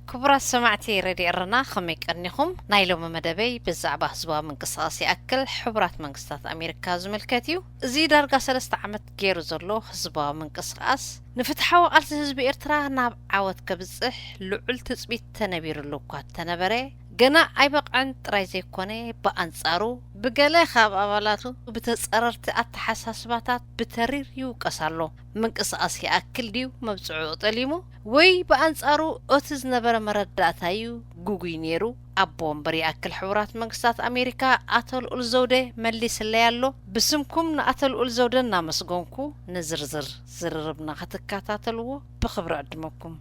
ክቡራት ሰማዕቲ ሬድዮ ኤረና፣ ከመይ ቀኒኹም? ናይ ሎሚ መደበይ ብዛዕባ ህዝባዊ ምንቅስቓስ ይኣክል ሕቡራት መንግስታት ኣሜሪካ ዝምልከት እዩ። እዚ ዳርጋ ሰለስተ ዓመት ገይሩ ዘሎ ህዝባዊ ምንቅስቓስ፣ ንፍትሓዊ ቃልሲ ህዝቢ ኤርትራ ናብ ዓወት ከብጽሕ ልዑል ትጽቢት ተነቢሩሉ እኳ እንተነበረ፣ ገና ኣይበቕዐን ጥራይ ዘይኮነ፣ ብኣንጻሩ ብገለ ካብ ኣባላቱ ብተጸረርቲ ኣተሓሳስባታት ብተሪር ይውቀስ ኣሎ። ምንቅስቓስ ይኣክል ድዩ መብጽዑ ጠሊሙ? ወይ ብኣንጻሩ እቲ ዝነበረ መረዳእታዩ ግጉይ ነይሩ? ኣቦ ወንበር ይኣክል ሕቡራት መንግስታት ኣሜሪካ ኣቶ ልኡል ዘውደ መሊስለይ ኣሎ። ብስምኩም ንኣቶ ልኡል ዘውደ እናመስገንኩ፣ ንዝርዝር ዝርርብና ክትከታተልዎ ብኽብሪ ዕድመኩም።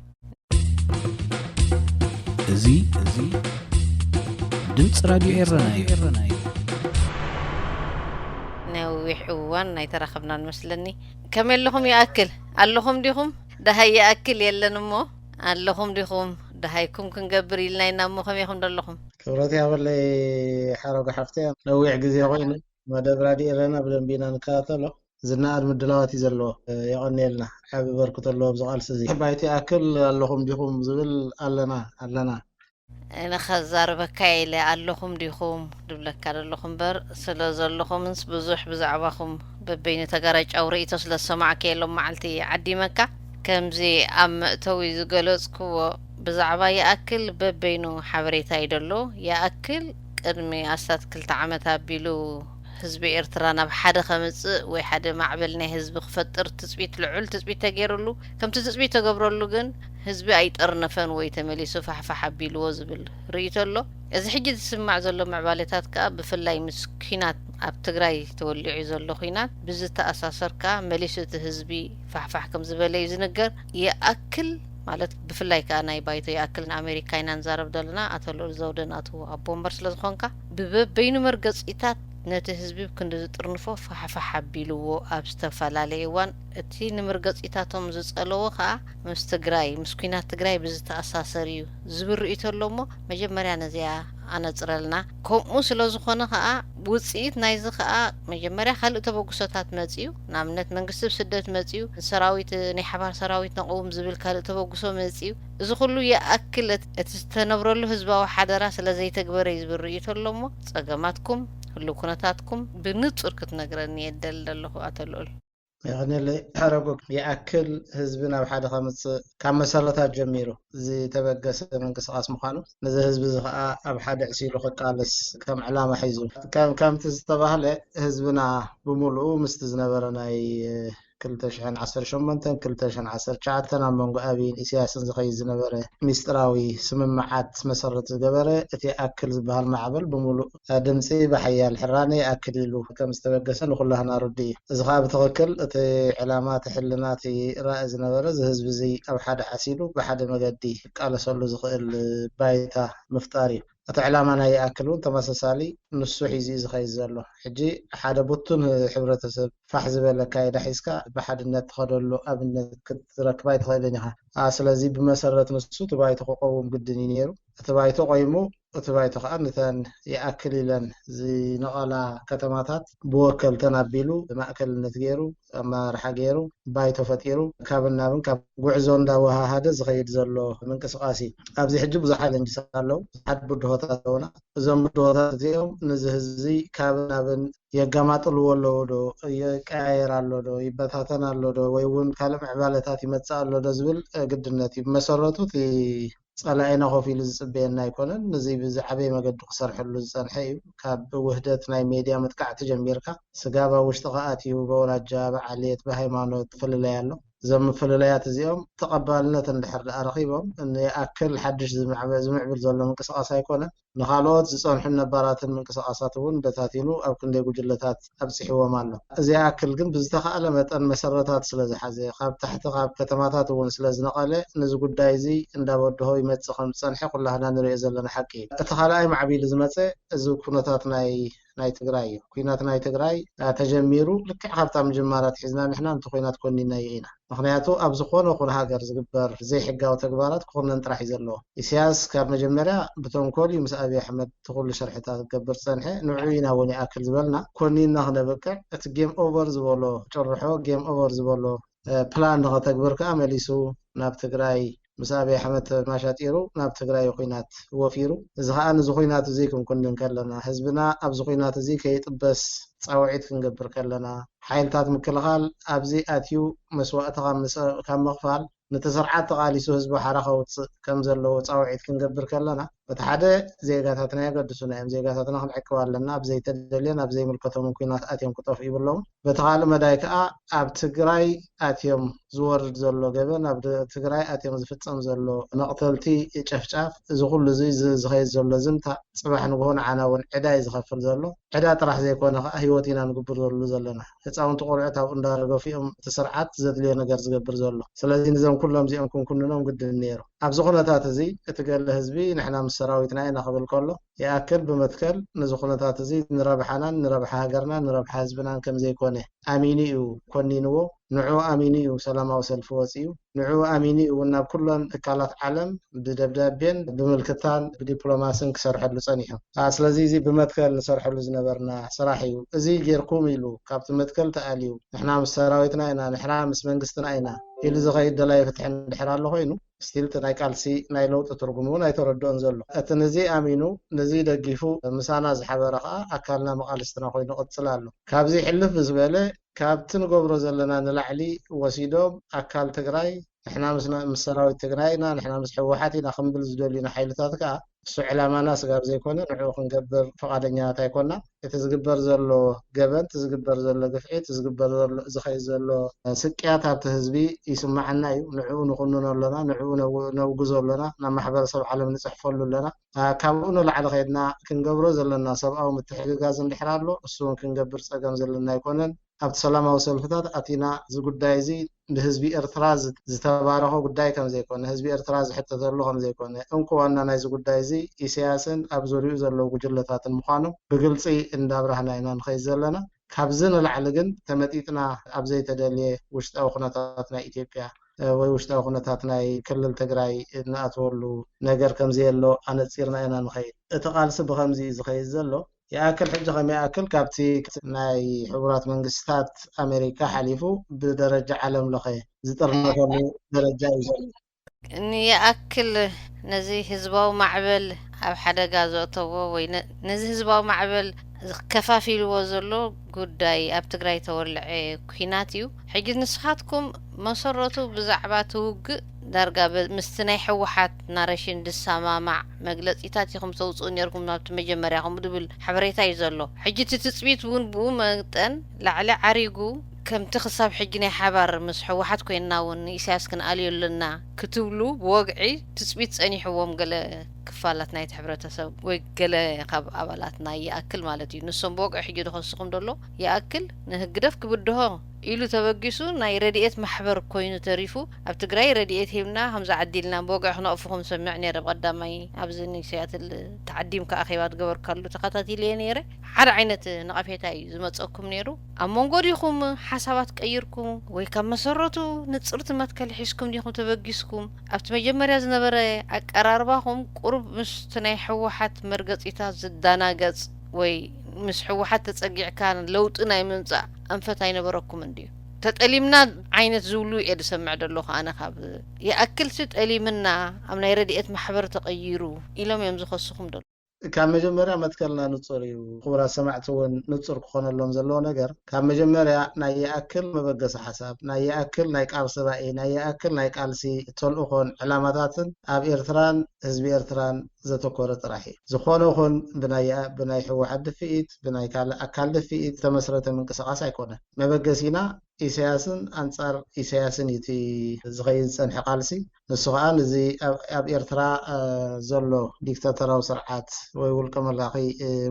እዚ እዚ ድምፂ ራድዮ ኤረና እዩ። ነዊሕ እዋን ናይ ተራኸብና ንመስለኒ። ከመይ ኣለኹም ይኣክል? ኣለኹም ዲኹም? ደሃይ ይኣክል የለን እሞ፣ ኣለኹም ዲኹም? ደሃይኩም ክንገብር ኢልና ኢና እሞ፣ ከመይ ኢኹም ደለኹም? ክብረት ያበለይ ሓረጎ ሓፍተ። ነዊሕ ግዜ ኮይኑ መደብ ራድዮ ኤረና ብደንቢ ኢና ንከታተሎ። ዝነኣድ ምድላዋት እዩ ዘለዎ። የቐንየልና። ዓቢ በርክቶ ኣለዎ ኣብዚ ቃልሲ እዚ። ባይቲ ኣክል ኣለኹም ዲኹም ዝብል ኣለና ኣለና። ንኸዛርበካ ኢለ ኣለኹም ዲኹም ድብለካ ዘለኹ እምበር፣ ስለ ዘለኹምንስ ብዙሕ ብዛዕባኹም በበይኑ ተጋራጫዊ ርእይቶ ስለ ዝሰማዕከ የሎም መዓልቲ ዓዲመካ። ከምዚ ኣብ መእተዊ ዝገለጽክዎ፣ ብዛዕባ ይኣክል በበይኑ ሓበሬታ እዩ ደሎ። ይኣክል ቅድሚ ኣስታት ክልተ ዓመት ኣቢሉ ህዝቢ ኤርትራ ናብ ሓደ ከምጽእ ወይ ሓደ ማዕበል ናይ ህዝቢ ክፈጥር ትጽቢት፣ ልዑል ትጽቢት ተገይሩሉ። ከምቲ ትጽቢት ተገብረሉ ግን ህዝቢ ኣይጠርነፈን ወይ ተመሊሱ ፋሕፋሕ ኣቢልዎ ዝብል ርእይቶ ኣሎ። እዚ ሕጂ ዝስማዕ ዘሎ ምዕባለታት ከኣ ብፍላይ ምስ ኲናት ኣብ ትግራይ ተወሊዑ ዘሎ ኲናት ብዝተኣሳሰር ከኣ መሊሱ እቲ ህዝቢ ፋሕፋሕ ከም ዝበለ እዩ ዝንገር። ይኣክል ማለት ብፍላይ ከኣ ናይ ባይቶ ይኣክል ንኣሜሪካ ኢና ንዛረብ ዘለና። ኣቶ ልኡል ዘውደ ናቱ ኣቦ ወንበር ስለ ዝኾንካ ብበበይኑ መርገጺታት ነቲ ህዝቢ ብክንዲ ዝጥርንፎ ፋሕፋሕ ኣቢልዎ ኣብ ዝተፈላለየ እዋን እቲ ንምርገጺታቶም ዝጸለዎ ከኣ ምስ ትግራይ ምስ ኲናት ትግራይ ብዝተኣሳሰር እዩ ዝብል ርእይቶ ኣሎ እሞ መጀመርያ ነዚኣ ኣነጽረልና። ከምኡ ስለ ዝኾነ ከኣ ውጽኢት ናይዚ ከኣ መጀመርያ ካልእ ተበግሶታት መጽዩ። ንኣብነት መንግስቲ ብስደት መጽዩ፣ ንሰራዊት ናይ ሓባር ሰራዊት ነቕውም ዝብል ካልእ ተበግሶ መጽዩ። እዚ ኩሉ ይኣክል እቲ ዝተነብረሉ ህዝባዊ ሓደራ ስለ ዘይተግበረ እዩ ዝብል ርእይቶ ኣሎ እሞ ጸገማትኩም ህሉው ኩነታትኩም ብንጹር ክትነግረኒ እየ ደሊ ዘለኹ ኣቶ ልኡል። የቐንየለይ ሓረጉ። ይኣክል ህዝቢ ናብ ሓደ ከምፅእ ካብ መሰረታት ጀሚሩ ዝተበገሰ ምንቅስቃስ ምዃኑ፣ ነዚ ህዝቢ እዚ ከዓ ኣብ ሓደ ዕሲሉ ክቃለስ ከም ዕላማ ሒዙ ከም ከምቲ ዝተባህለ ህዝብና ብምሉኡ ምስቲ ዝነበረ ናይ ክልተ ሽሕን ዓሰርተ ሸሞንተን ክልተ ሽሕን ዓሰርተ ትሽዓተን ኣብ መንጎ ኣብይን ኢሳያስን ዝኸይድ ዝነበረ ሚስጥራዊ ስምምዓት መሰረት ዝገበረ እቲ ኣክል ዝበሃል ማዕበል ብምሉእ ድምፂ ብሓያል ሕራነ ይኣክል ኢሉ ከም ዝተበገሰ ንኩላህና ርዱእ እዩ። እዚ ከዓ ብትኽክል እቲ ዕላማ እቲ ሕልና እቲ ራኢ ዝነበረ እዚ ህዝቢ እዚ ኣብ ሓደ ዓሲሉ ብሓደ መገዲ ክቃለሰሉ ዝኽእል ባይታ ምፍጣር እዩ። እቲ ዕላማ ናይ ይኣክል እውን ተመሳሳሊ ንሱ ሒዙ እዩ ዝኸይድ ዘሎ። ሕጂ ሓደ ብቱን ሕብረተሰብ ፋሕ ዝበለ ኣካይዳ ሒዝካ ብሓድነት ትኸደሉ ኣብነት ክትረክብ ኣይትኽእልን ኢኻ። ስለዚ ብመሰረት ንሱ እቲ ባይቶ ክቐውም ግድን እዩ ነይሩ። እቲ ባይቶ ቆይሙ እቲ ባይቶ ከዓ ነተን ይኣክል ኢለን ዝነቐላ ከተማታት ብወከልተን ኣቢሉ ማእከልነት ገይሩ ኣመራርሓ ገይሩ ባይቶ ፈጢሩ ካብን ናብን ካብ ጉዕዞ እንዳወሃሃደ ዝኸይድ ዘሎ ምንቅስቃስ እዩ። ኣብዚ ሕጂ ብዙሓት ቻለንጅስ ኣለዉ፣ ብዙሓት ብድሆታት ኣለዉና። እዞም ብድሆታት እዚኦም ነዚ ህዝቢ እዚ ካብን ናብን የጋማጥልዎ ኣለዉ ዶ፣ ይቀያየር ኣሎ ዶ፣ ይበታተን ኣሎ ዶ፣ ወይ እውን ካልእ ምዕባለታት ይመፅእ ኣሎ ዶ ዝብል ግድነት እዩ። ብመሰረቱ እቲ ጸላኢና ኮፍ ኢሉ ዝጽበየና ኣይኮነን። እዚ ብዝዓበየ መገዲ ክሰርሐሉ ዝጸንሐ እዩ። ካብ ውህደት ናይ ሜድያ መጥቃዕቲ ጀሚርካ ስጋብ ኣብ ውሽጥኻ ኣትዩ ብኣውራጃ፣ ብዓሌት፣ ብሃይማኖት ምፍልላይ ኣሎ። እዞም ምፍልላያት እዚኦም ተቐባልነት እንድሕር ደኣ ረኺቦም ንኣክል ሓድሽ ዝምዕብል ዘሎ ምንቅስቓስ ኣይኮነን። ንኻልኦት ዝጸንሑን ነባራትን ምንቅስቓሳት እውን በታቲኑ ኣብ ክንደይ ጉጅለታት ኣብጺሕዎም ኣሎ። እዚ ይኣክል ግን ብዝተኻእለ መጠን መሰረታት ስለ ዝሓዘ፣ ካብ ታሕቲ ካብ ከተማታት እውን ስለ ዝነቐለ፣ ነዚ ጉዳይ እዚ እንዳበድሆ ይመጽእ ከም ዝጸንሐ ኩላህና ንሪኦ ዘለና ሓቂ እዩ። እቲ ካልኣይ ማዕቢሉ ዝመጸ እዚ ኩነታት ናይ ናይ ትግራይ እዩ። ኲናት ናይ ትግራይ ተጀሚሩ ልክዕ ካብታ ምጅማር ኣትሒዝና ንሕና ነቲ ኲናት ኮኒናዮ ኢና። ምኽንያቱ ኣብ ዝኾነ ኹን ሃገር ዝግበር ዘይሕጋዊ ተግባራት ክኹነን ጥራሕ እዩ ዘለዎ። ኢሳያስ ካብ መጀመርያ ብተንኮል እዩ ምስ ኣብይ ኣሕመድ እቲ ኩሉ ሽርሕታት ክገብር ዝጸንሐ፣ ንዕኡ ኢና እውን ይኣክል ዝበልና። ኮኒንና ክነብቅዕ እቲ ጌም ኦቨር ዝበሎ ጭርሖ፣ ጌም ኦቨር ዝበሎ ፕላን ንኸተግብር ከኣ መሊሱ ናብ ትግራይ ምስ ኣብይ ኣሕመድ ተማሻጢሩ ናብ ትግራይ ኩናት ወፊሩ። እዚ ከዓ ነዚ ኩናት እዚ ክንኩንን ከለና፣ ህዝብና ኣብዚ ኩናት እዚ ከይጥበስ ፃውዒት ክንገብር ከለና፣ ሓይልታት ምክልኻል ኣብዚ ኣትዩ መስዋእቲ ካብ ምስ- ካብ ምኽፋል፣ ነቲ ስርዓት ተቓሊሱ ህዝቢ ሓራ ከውፅእ ከም ዘለዎ ፃውዒት ክንገብር ከለና፣ በቲ ሓደ ዜጋታትና የገድሱና እዮም። ዜጋታትና ክንዕቅብ ኣለና። ኣብ ዘይተደልየ ናብ ዘይምልከቶም ኩናት ኣትዮም ክጠፍኡ ይብሎም። በቲ ካልእ መዳይ ከዓ ኣብ ትግራይ ኣትዮም ዝወርድ ዘሎ ገበን፣ ኣብ ትግራይ ኣትዮም ዝፍፀም ዘሎ መቕተልቲ፣ ጨፍጫፍ፣ እዚ ኩሉ እዚ ዝ- ዝኸይድ ዘሎ ዝምታ ፅባሕ ንግሆ ንዓና እውን ዕዳ እዩ ዝኸፍል ዘሎ። ዕዳ ጥራሕ ዘይኮነ ከዓ ህይወት ኢና ንግብር ዘሉ ዘለና። ህፃውንቲ ቆልዑት ኣብኡ እንዳረገፉ እዮም እቲ ስርዓት ዘድልዮ ነገር ዝገብር ዘሎ። ስለዚ ንዞም ኩሎም እዚኦም ክንኩንኖም ግድን ነይሩ። ኣብዚ ኩነታት እዚ እቲ ገለ ህዝቢ ንሕና ምስ ሰራዊትና ኢና ክብል ከሎ፣ ይኣክል ብመትከል ነዚ ኩነታት እዚ ንረብሓናን ንረብሓ ሃገርናን ንረብሓ ህዝብናን ከም ዘይኮነ ኣሚኑ እዩ ኮኒንዎ። ንዑ ኣሚኑ እዩ ሰላማዊ ሰልፊ ወፂኡ። ንዑ ኣሚኑ እዩ እውን ናብ ኩለን ትካላት ዓለም ብደብዳቤን ብምልክታን ብዲፕሎማስን ክሰርሐሉ ፀኒሑ። ስለዚ እዚ ብመትከል ንሰርሐሉ ዝነበርና ስራሕ እዩ። እዚ ጌርኩም ኢሉ ካብቲ መትከል ተኣልዩ፣ ንሕና ምስ ሰራዊትና ኢና፣ ንሕና ምስ መንግስትና ኢና ኢሉ ዝኸይድ ደላይ ፍትሒ እንድሕር ኣሎ ኮይኑ፣ ስቲል እቲ ናይ ቃልሲ ናይ ለውጢ ትርጉም እውን ኣይተረድኦን ዘሎ። እቲ ነዚ ኣሚኑ ነዚ ደጊፉ ምሳና ዝሓበረ ከዓ ኣካልና መቃልስትና ኮይኑ ይቕፅል ኣሎ። ካብዚ ሕልፍ ዝበለ ካብቲ ንገብሮ ዘለና ንላዕሊ ወሲዶም ኣካል ትግራይ ንሕና ምስ ሰራዊት ትግራይ ኢና፣ ንሕና ምስ ህወሓት ኢና ክንብል ዝደልዩና ሓይልታት ከዓ እሱ ዕላማና ስጋብ ዘይኮነ ንዕኡ ክንገብር ፈቓደኛታት ኣይኮና። እቲ ዝግበር ዘሎ ገበን፣ እቲ ዝግበር ዘሎ ግፍዒ፣ እቲ ዝግበር ዘሎ ዝኸይድ ዘሎ ስቅያት ኣብቲ ህዝቢ ይስማዓና እዩ። ንዕኡ ንኹንኖ ኣለና፣ ንዕኡ ነውግዞ ኣለና፣ ናብ ማሕበረሰብ ዓለም ንፅሕፈሉ ኣለና። ካብኡ ንላዕሊ ከይድና ክንገብሮ ዘለና ሰብኣዊ ምትሕግጋዝ እንድሕር ኣሎ እሱ እውን ክንገብር ፀገም ዘለና ኣይኮነን። ኣብቲ ሰላማዊ ሰልፍታት ኣቲና እዚ ጉዳይ እዚ ብህዝቢ ኤርትራ ዝተባረኸ ጉዳይ ከም ዘይኮነ፣ ህዝቢ ኤርትራ ዝሕተተሉ ከም ዘይኮነ፣ እንኮ ዋና ናይዚ ጉዳይ እዚ ኢሳያስን ኣብ ዙሪኡ ዘለዉ ጉጅለታትን ምዃኖም ብግልፂ እንዳብራህና ኢና ንኸይድ ዘለና። ካብዚ ንላዕሊ ግን ተመጢጥና ኣብ ዘይተደልየ ውሽጣዊ ኩነታት ናይ ኢትዮጵያ ወይ ውሽጣዊ ኩነታት ናይ ክልል ትግራይ እንኣትወሉ ነገር ከም ዘየሎ ኣነፂርና ኢና ንኸይድ። እቲ ቃልሲ ብኸምዚ እዩ ዝኸይድ ዘሎ። ይኣክል ሕጂ ከም ይኣክል ካብቲ ናይ ሕቡራት መንግስታት ኣሜሪካ ሓሊፉ ብደረጃ ዓለም ለኸ ዝጥርነፈሉ ደረጃ እዩ ዘሎ። ንይኣክል ነዚ ህዝባዊ ማዕበል ኣብ ሓደጋ ዘእተዎ ወይ ነዚ ህዝባዊ ማዕበል ከፋፊልዎ ዘሎ ጉዳይ ኣብ ትግራይ ተወልዐ ኩናት እዩ። ሕጂ ንስኻትኩም መሰረቱ ብዛዕባ እቲ ውግእ ዳርጋ ምስቲ ናይ ህወሓት ናረሽን ዝሰማማዕ መግለፂታት ኢኹም ተውፅኡ ነይርኩም ናብቲ መጀመርያኹም ዝብል ሓበሬታ እዩ ዘሎ። ሕጂ እቲ ትፅቢት እውን ብኡ መጠን ላዕሊ ዓሪጉ ከምቲ ክሳብ ሕጂ ናይ ሓባር ምስ ህወሓት ኮይንና እውን ንኢሳያስ ክንኣልዮ ኣለና ክትብሉ ብወግዒ ትፅቢት ፀኒሕዎም ገለ ክፋላት ናይቲ ሕብረተሰብ ወይ ገለ ካብ ኣባላትና ይኣክል ማለት እዩ። ንሶም ብወግዒ ሕጂ ዝኸስኹም ዘሎ ይኣክል ንህግደፍ ክብድሆ ኢሉ ተበጊሱ ናይ ረድኤት ማሕበር ኮይኑ ተሪፉ ኣብ ትግራይ ረድኤት ሂብና ከምዚ ዓዲልና ብወግዒ ክነቕፍኹም ሰምዕ ነይረ። ብቐዳማይ ኣብዚ ንሲያትል ተዓዲምካ ኣኼባ ዝገበርካሉ ተኸታቲለየ ነይረ። ሓደ ዓይነት ነቐፌታ እዩ ዝመፀኩም ነይሩ። ኣብ መንጎ ዲኹም ሓሳባት ቀይርኩም ወይ ካብ መሰረቱ ንፅርቲ መትከል ሒዝኩም ዲኹም ተበጊስኩም? ኣብቲ መጀመርያ ዝነበረ ኣቀራርባኹም ቁሩብ ምስቲ ናይ ህወሓት መርገፂታት ዝዳናገፅ ወይ ምስ ህወሓት ተፀጊዕካ ለውጢ ናይ ምምፃእ ኣንፈት ኣይነበረኩምን ድዩ? ተጠሊምና ዓይነት ዝብሉ እየ ዝሰምዕ ዘለኹ ኣነ ካብ ይኣክልሲ ጠሊምና ኣብ ናይ ረድኤት ማሕበር ተቐይሩ ኢሎም እዮም ዝኸስኹም ደሎ። ካብ መጀመርያ መትከልና ንፁር እዩ። ክቡራት ሰማዕቲ እውን ንፁር ክኾነሎም ዘለዎ ነገር ካብ መጀመርያ ናይ ይኣክል መበገሲ ሓሳብ፣ ናይ ይኣክል ናይ ቃልሲ ራእይ፣ ናይ ይኣክል ናይ ቃልሲ ተልእኾን ዕላማታትን ኣብ ኤርትራን ህዝቢ ኤርትራን ዘተኮረ ጥራሕ እዩ። ዝኾነ ኹን ብናይ ብናይ ህወሓት ድፍኢት ብናይ ካልእ ኣካል ድፍኢት ዝተመስረተ ምንቅስቃስ ኣይኮነን። መበገሲና ኢሳያስን ኣንጻር ኢሳያስን እዩ እቲ ዝኸይድ ዝጸንሐ ቃልሲ። ንሱ ኸኣ ነዚ ኣብ ኤርትራ ዘሎ ዲክታተራዊ ስርዓት ወይ ውልቀ መላኺ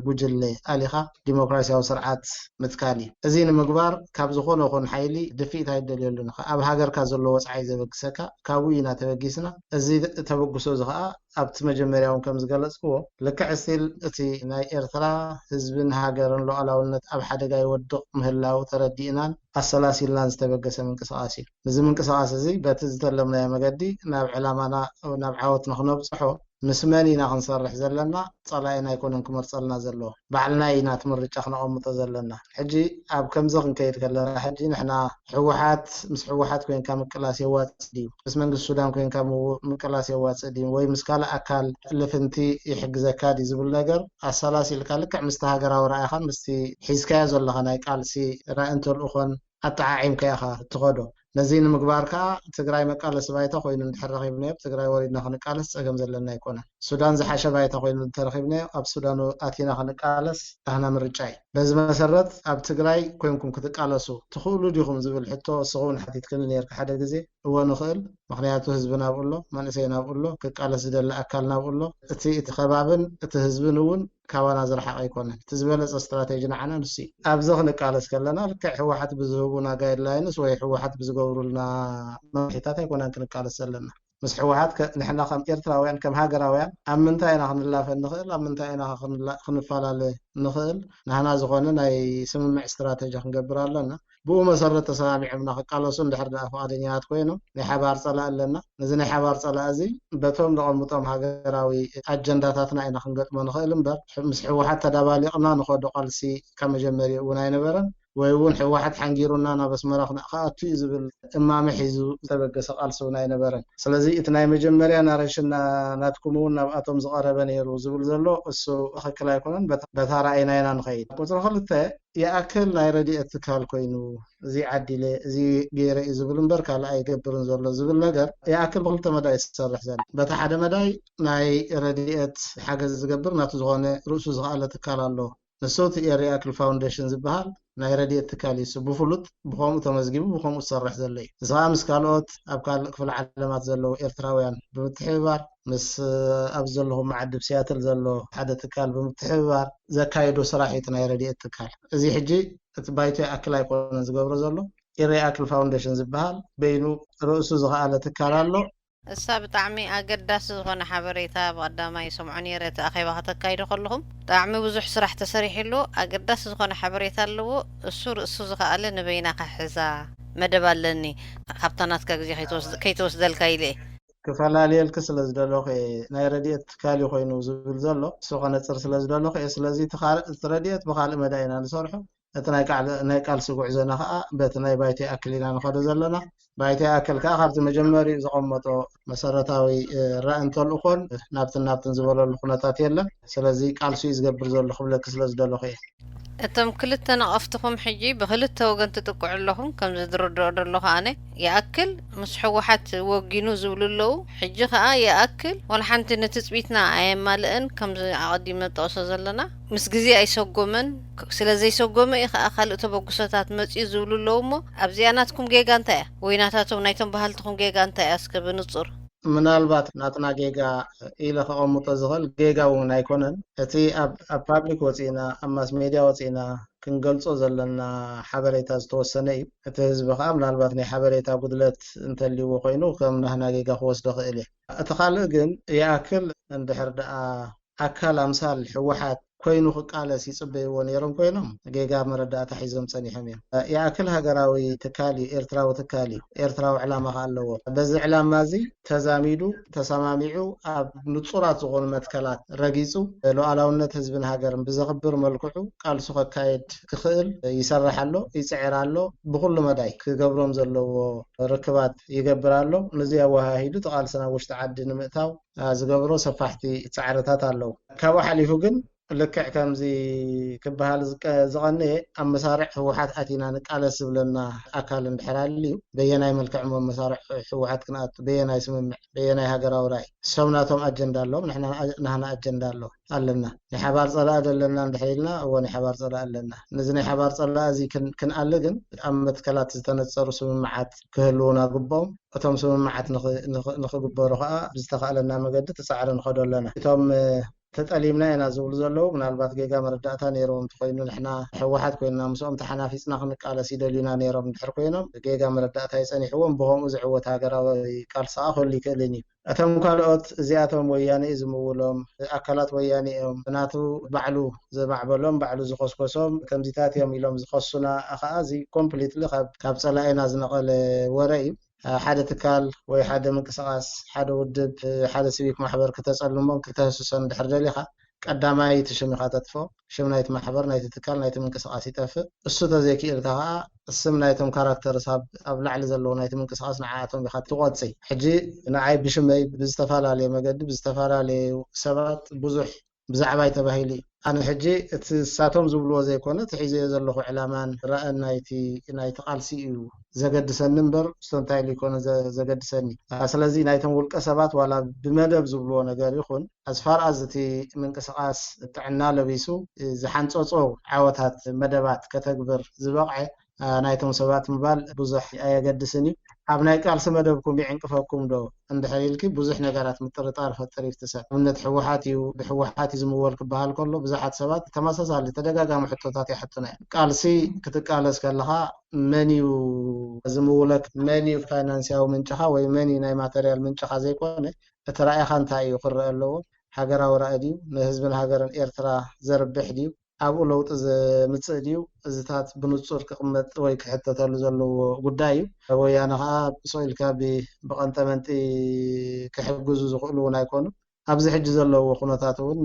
ጉጅለ ኣሊኻ ዲሞክራሲያዊ ስርዓት ምትካል እዩ። እዚ ንምግባር ካብ ዝኾነ ኹን ሓይሊ ድፍኢት ኣይደልየሉን ኢኻ። ኣብ ሃገርካ ዘሎ ወጽዓ እዩ ዘበግሰካ። ካብኡ ኢና ተበጊስና። እዚ ተበግሶ እዚ ኸኣ ኣብቲ መጀመርያ እውን ከም ዝገለጽክዎ ልክዕ ስቲል እቲ ናይ ኤርትራ ህዝብን ሃገርን ሉዓላውነት ኣብ ሓደጋ ይወድቕ ምህላው ተረዲእናን ኣሰላሲልናን ዝተበገሰ ምንቅስቃስ እዩ። እዚ ምንቅስቃስ እዚ በቲ ዝተለምናዮ መገዲ ናብ ዕላማና ናብ ዓወት ንክነብጽሖ ምስ መን ኢና ክንሰርሕ ዘለና? ጸላኢና ኣይኮነን ክመርጸልና ዘለዎ፣ ባዕልና ኢና እቲ ምርጫ ክነቐምጦ ዘለና። ሕጂ ኣብ ከምዚ ክንከይድ ከለና፣ ሕጂ ንሕና ህወሓት፣ ምስ ህወሓት ኮይንካ ምቅላስ የዋጽእ ድዩ? ምስ መንግስቲ ሱዳን ኮይንካ ምው-፣ ምቅላስ የዋጽእ ድዩ? ወይ ምስ ካልእ ኣካል ልፍንቲ ይሕግዘካ ድዩ ዝብል ነገር ኣሰላሲልካ፣ ልክዕ ምስቲ ሃገራዊ ራእይኻን ምስቲ ሒዝካዮ ዘለኻ ናይ ቃልሲ ራእይን ተልእኾን ኣጠዓዒምካ ኢኻ እትኸዶ። ነዚ ንምግባር ከኣ ትግራይ መቃለሲ ባይታ ኮይኑ እንድሕር ረኺብናዮ፣ ኣብ ትግራይ ወሪድና ክንቃለስ ጸገም ዘለና ኣይኮነን። ሱዳን ዝሓሸ ባይታ ኮይኑ እንተረኺብናዮ፣ ኣብ ሱዳን ኣቲና ክንቃለስ ናህና ምርጫ እዩ። በዚ መሰረት ኣብ ትግራይ ኮይንኩም ክትቃለሱ ትኽእሉ ዲኹም ዝብል ሕቶ እስኹ እውን ሓቲትክኒ ነርካ ሓደ ግዜ። እወ ንኽእል፣ ምኽንያቱ ህዝብና ኣብኡ ኣሎ፣ መንእሰይና ኣብኡ ኣሎ፣ ክቃለስ ዝደሊ ኣካልና ኣብኡ ኣሎ። እቲ፣ እቲ ከባብን እቲ ህዝብን እውን ካባና ዝረሓቐ ኣይኮነን። እቲ ዝበለጸ ስትራቴጂ ንዓና ንሱ እዩ። ኣብዚ ክንቃለስ ከለና ልክዕ ህወሓት ብዝህቡና ጋይድላይንስ ወይ ህወሓት ብዝገብሩልና መምርሒታት ኣይኮናን ክንቃለስ ዘለና። ምስ ህወሓት ከ-፣ ንሕና ከም ኤርትራውያን፣ ከም ሃገራውያን ኣብ ምንታይ ኢና ክንላፈ ንኽእል? ኣብ ምንታይ ኢና ክንላ-፣ ክንፈላለ ንኽእል? ናህና ዝኾነ ናይ ስምምዕ ስትራቴጂ ክንገብር ኣለና። ብኡ መሰረት ተሰማሚዖምና ክቃለሱ እንድሕር ደኣ ፍቓደኛታት ኮይኖም፣ ናይ ሓባር ጸላኢ ኣለና። ነዚ ናይ ሓባር ጸላኢ እዚ በቶም ዘቐምጦም ሃገራዊ ኣጀንዳታትና ኢና ክንገጥሞ ንኽእል እምበር፣ ምስ ህወሓት ተዳባሊቕና ንኸዶ ቃልሲ ካብ መጀመርያ እውን ኣይነበረን። ወይ እውን ህወሓት ሓንጊሩና ናብ ኣስመራ ክነ-፣ ክኣቱ እዩ ዝብል እማመ ሒዙ ዝተበገሰ ቃልሲ እውን ኣይነበረን። ስለዚ እቲ ናይ መጀመርያ ናሬሽን ና-፣ ናትኩም እውን ናብኣቶም ዝቐረበ ነይሩ ዝብል ዘሎ እሱ ትኽክል ኣይኮነን። በታ፣ በታ ራእይና ኢና ንኸይድ። ቁጽሪ ክልተ፣ ይኣክል ናይ ረድኤት ትካል ኮይኑ፣ እዚ ዓዲለ፣ እዚ ገይረ እዩ ዝብል እምበር ካልእ ኣይገብርን ዘሎ ዝብል ነገር ይኣክል ብክልተ መዳይ እዩ ዝሰርሕ ዘሎ። በቲ ሓደ መዳይ ናይ ረድኤት ሓገዝ ዝገብር ናቱ ዝኾነ ርእሱ ዝኸኣለ ትካል ኣሎ። ንሱ እቲ ኤሪ ኣክል ፋውንዴሽን ዝበሃል ናይ ረድኤት ትካል እዩ። እሱ ብፍሉጥ ብኸምኡ ተመዝጊቡ ብኸምኡ ዝሰርሕ ዘሎ እዩ። እዚ ከዓ ምስ ካልኦት ኣብ ካልእ ክፍለ ዓለማት ዘለዉ ኤርትራውያን ብምትሕብባር፣ ምስ ኣብዚ ዘለኹም መዓዲ ኣብ ሲያትል ዘሎ ሓደ ትካል ብምትሕብባር ዘካየዶ ስራሕ እዩ እቲ ናይ ረድኤት ትካል። እዚ ሕጂ እቲ ባይቶ ይኣክል ኣይኮነን ዝገብሮ ዘሎ። ኤሪ ኣክል ፋውንዴሽን ዝበሃል በይኑ ርእሱ ዝኸኣለ ትካል ኣሎ። እሳ ብጣዕሚ ኣገዳሲ ዝኾነ ሓበሬታ ብቐዳማይ ይሰምዖ ነይረ። እቲ ኣኼባ ከተካይዱ ከለኹም ብጣዕሚ ብዙሕ ስራሕ ተሰሪሕሉ፣ ኣገዳሲ ዝኾነ ሓበሬታ ኣለዎ። እሱ ርእሱ ዝኸኣለ ንበይና ክሕዛ መደብ ኣለኒ፣ ካብታ ናትካ ግዜ ከይትወስድ-፣ ከይትወስደልካ ኢለ እየ። ክፈላልየልኪ ስለ ዝደለኹ እየ። ናይ ረድኤት ትካል እዩ ኮይኑ ዝብል ዘሎ፣ እሱ ከነጽር ስለ ዝደለኹ እየ። ስለዚ እቲ ካልእ፣ እቲ ረድኤት ብኻልእ መዳይ ኢና ንሰርሖ። እቲ ናይ ቃል-፣ ናይ ቃልሲ ጉዕዞና ኸኣ በቲ ናይ ባይቶ ይኣክል ኢና ንኸዶ ዘለና። ባይቶ ይኣክል ከኣ ካብቲ መጀመሪኡ ዘቐመጦ መሰረታዊ፣ እ፣ ራእን ተልእኾን ናብትን ናብትን ዝበለሉ ኩነታት የለን። ስለዚ ቃልሱ እዩ ዝገብር ዘሎ ክብለኪ ስለ ዝደለኹ እየ። እቶም ክልተ ነቐፍትኹም ሕጂ ብክልተ ወገን ትጥቅዑ ኣለኹም፣ ከም ዝድርድኦ ደለኹ ኣነ። ይኣክል ምስ ህወሓት ወጊኑ ዝብሉ ኣለዉ። ሕጂ ኸኣ ይኣክል ዋላ ሓንቲ ንትጽቢትና ኣየማልእን፣ ከምዚ ኣቐዲመ ጠቕሶ ዘለና ምስ ግዜ ኣይሰጎመን። ክ-፣ ስለ ዘይሰጎመ እዩ ኸኣ ካልእ ተበግሶታት መጽዩ ዝብሉ ኣለዉ። እሞ ኣብዚኣ ናትኩም ጌጋ እንታይ እያ? ወይ ናታቶም ናይቶም በሃልትኹም ጌጋ እንታይ እያ? እስከ ብንጹር። ምናልባት ናትና ጌጋ ኢለ ከቐምጦ ዝኽእል ጌጋ እውን ኣይኮነን። እቲ ኣብ፣ ኣብ ፓብሊክ ወፂእና፣ ኣብ ማስ ሜድያ ወፂእና ክንገልጾ ዘለና ሓበሬታ ዝተወሰነ እዩ። እቲ ህዝቢ ከዓ ምናልባት ናይ ሓበሬታ ጉድለት እንተልይዎ ኮይኑ ከም ናህና ጌጋ ክወስዶ ክእል እየ። እቲ ካልእ ግን ይኣክል እንድሕር ደኣ ኣካል ኣምሳል ህወሓት ኮይኑ ክቃለስ ይጽበይዎ ነይሮም ኮይኖም ጌጋ መረዳእታ ሒዞም ጸኒሖም እዮም። ይኣክል ሃገራዊ ትካል እዩ፣ ኤርትራዊ ትካል እዩ። ኤርትራዊ ዕላማ ከኣ ኣለዎ። በዚ ዕላማ እዚ ተዛሚዱ ተሰማሚዑ ኣብ ንጹራት ዝኾኑ መትከላት ረጊጹ ሉዓላውነት ህዝብን ሃገርን ብዘኽብር መልክዑ ቃልሱ ከካየድ ክኽእል ይሰርሕ ኣሎ፣ ይጽዕር ኣሎ። ብኹሉ መዳይ ክገብሮም ዘለዎ ርክባት ይገብር ኣሎ። ነዚ ኣወሃሂዱ እቲ ቃልሲ ናብ ውሽጢ ዓዲ ንምእታው ዝገብሮ ሰፋሕቲ ጻዕርታት ኣለዉ። ካብኡ ሓሊፉ ግን ልክዕ ከምዚ ክበሃል ዝቀ-፣ ዝቐነየ ኣብ መሳርዕ ህወሓት ኣቲና ንቃለስ ዝብለና ኣካል እንድሕር ኣልዩ በየናይ መልክዕ እሞ መሳርዕ ህወሓት ክንኣቱ፣ በየናይ ስምምዕ፣ በየናይ ሃገራዊ ራእይ? እሶም ናቶም ኣጀንዳ ኣለዎም፣ ንሕና ናህና ኣጀንዳ ኣሎ ኣለና። ናይ ሓባር ጸላኢ ደለና እንድሕር ኢልና፣ እወ ናይ ሓባር ጸላኢ ኣለና። ነዚ ናይ ሓባር ጸላኢ እዚ ክን-፣ ክንኣሊ ግን ኣብ መትከላት ዝተነጸሩ ስምምዓት ክህልዉና ግብኦም። እቶም ስምምዓት ንኽ-፣ ንኽ-፣ ንኽግበሩ ከኣ ብዝተኻእለና መገዲ ተጻዕረ ንኸዶ ኣለና። እቶም፣ እ፣ ተጠሊምና ኢና ዝብሉ ዘለዉ ምናልባት ጌጋ መረዳእታ ነይሮም እንተኾይኑ፣ ንሕና ህወሓት ኮይንና ምስኦም ተሓናፊጽና ክንቃለስ ይደልዩና ነይሮም እንድሕር ኮይኖም፣ ጌጋ መረዳእታ ይጸኒሕዎም፣ ብኸምኡ ዝዕወት ሃገራዊ ቃልሲ ከኣ ክህሉ ይክእልን እዩ። እቶም ካልኦት እዚኣቶም ወያነ እዩ ዝምውሎም፣ ኣካላት ወያነ እዮም፣ ናቱ ባዕሉ ዘማዕበሎም፣ ባዕሉ ዝኸስኮሶም ከምዚታት እዮም ኢሎም ዝኸሱና ከኣ፣ እዚ ኮምፕሊትሊ ካብ፣ ካብ ጸላኢና ዝነቐለ ወረ እዩ። ሓደ ትካል ወይ ሓደ ምንቅስቃስ፣ ሓደ ውድብ፣ ሓደ ሲቪክ ማሕበር ክተጸልሞን ክተህስሶን እንድሕር ደሊኻ፣ ቀዳማይ እቲ ሽም ኢኻ ተጥፍኦ። ሽም ናይቲ ማሕበር፣ ናይቲ ትካል፣ ናይቲ ምንቅስቃስ ይጠፍእ። እሱ ተዘይክእልካ ከዓ ስም ናይቶም ካራክተርስ ኣብ ኣብ ላዕሊ ዘለዎ ናይቲ ምንቅስቃስ ንዓኣቶም ኢኻ ትቆጽይ። ሕጂ ንዓይ ብሽመይ ብዝተፈላለየ መገዲ ብዝተፈላለዩ ሰባት ብዙሕ ብዛዕባይ ተባሂሉ እዩ። ኣነ ሕጂ እቲ ንሳቶም ዝብልዎ ዘይኮነ እቲ ሒዘዮ ዘለኹ ዕላማን ራእን ናይቲ ናይቲ ቃልሲ እዩ ዘገድሰኒ እምበር፣ እሱ እንታይ ኢሉ ይኮነ ዘ- ዘገድሰኒ። ስለዚ ናይቶም ውልቀ ሰባት ዋላ ብመደብ ዝብልዎ ነገር ይኹን፣ ኣዝፋር ኣዝ እቲ ምንቅስቃስ ጥዕና ለቢሱ ዝሓንፀፆ ዓወታት መደባት ከተግብር ዝበቕዐ ናይቶም ሰባት ምባል ብዙሕ ኣየገድስን እዩ። ኣብ ናይ ቃልሲ መደብኩም ይዕንቅፈኩም ዶ እንድሕር ኢልኪ ብዙሕ ነገራት ምጥርጣር ፈጥር እዩ እቲ ሰብ። ኣብነት ህወሓት እዩ፣ ብህወሓት እዩ ዝምወል ክበሃል ከሎ ብዙሓት ሰባት ተመሳሳሊ ተደጋጋሚ ሕቶታት ይሕቱና እዮም። ቃልሲ ክትቃለስ ከለኻ መን እዩ ዝምውለክ? መን እዩ ፋይናንስያዊ ምንጭኻ ወይ መን እዩ ናይ ማተርያል ምንጭኻ ዘይኮነ እቲ ራእይኻ እንታይ እዩ ክረአ ኣለዎ? ሃገራዊ ራእይ ድዩ? ንህዝብን ሃገርን ኤርትራ ዘርብሕ ድዩ? ኣብኡ ለውጢ ዘምጽእ ድዩ? እዚታት ብንጹር ክቕመጥ ወይ ክሕተተሉ ዘለዎ ጉዳይ እዩ። ወያነ ከኣ ስቕ ኢልካ ብ- ብቐንጠመንጢ ክሕግዙ ዝኽእሉ እውን ኣይኮኑ። ኣብዚ ሕጂ ዘለዎ ኩነታት እውን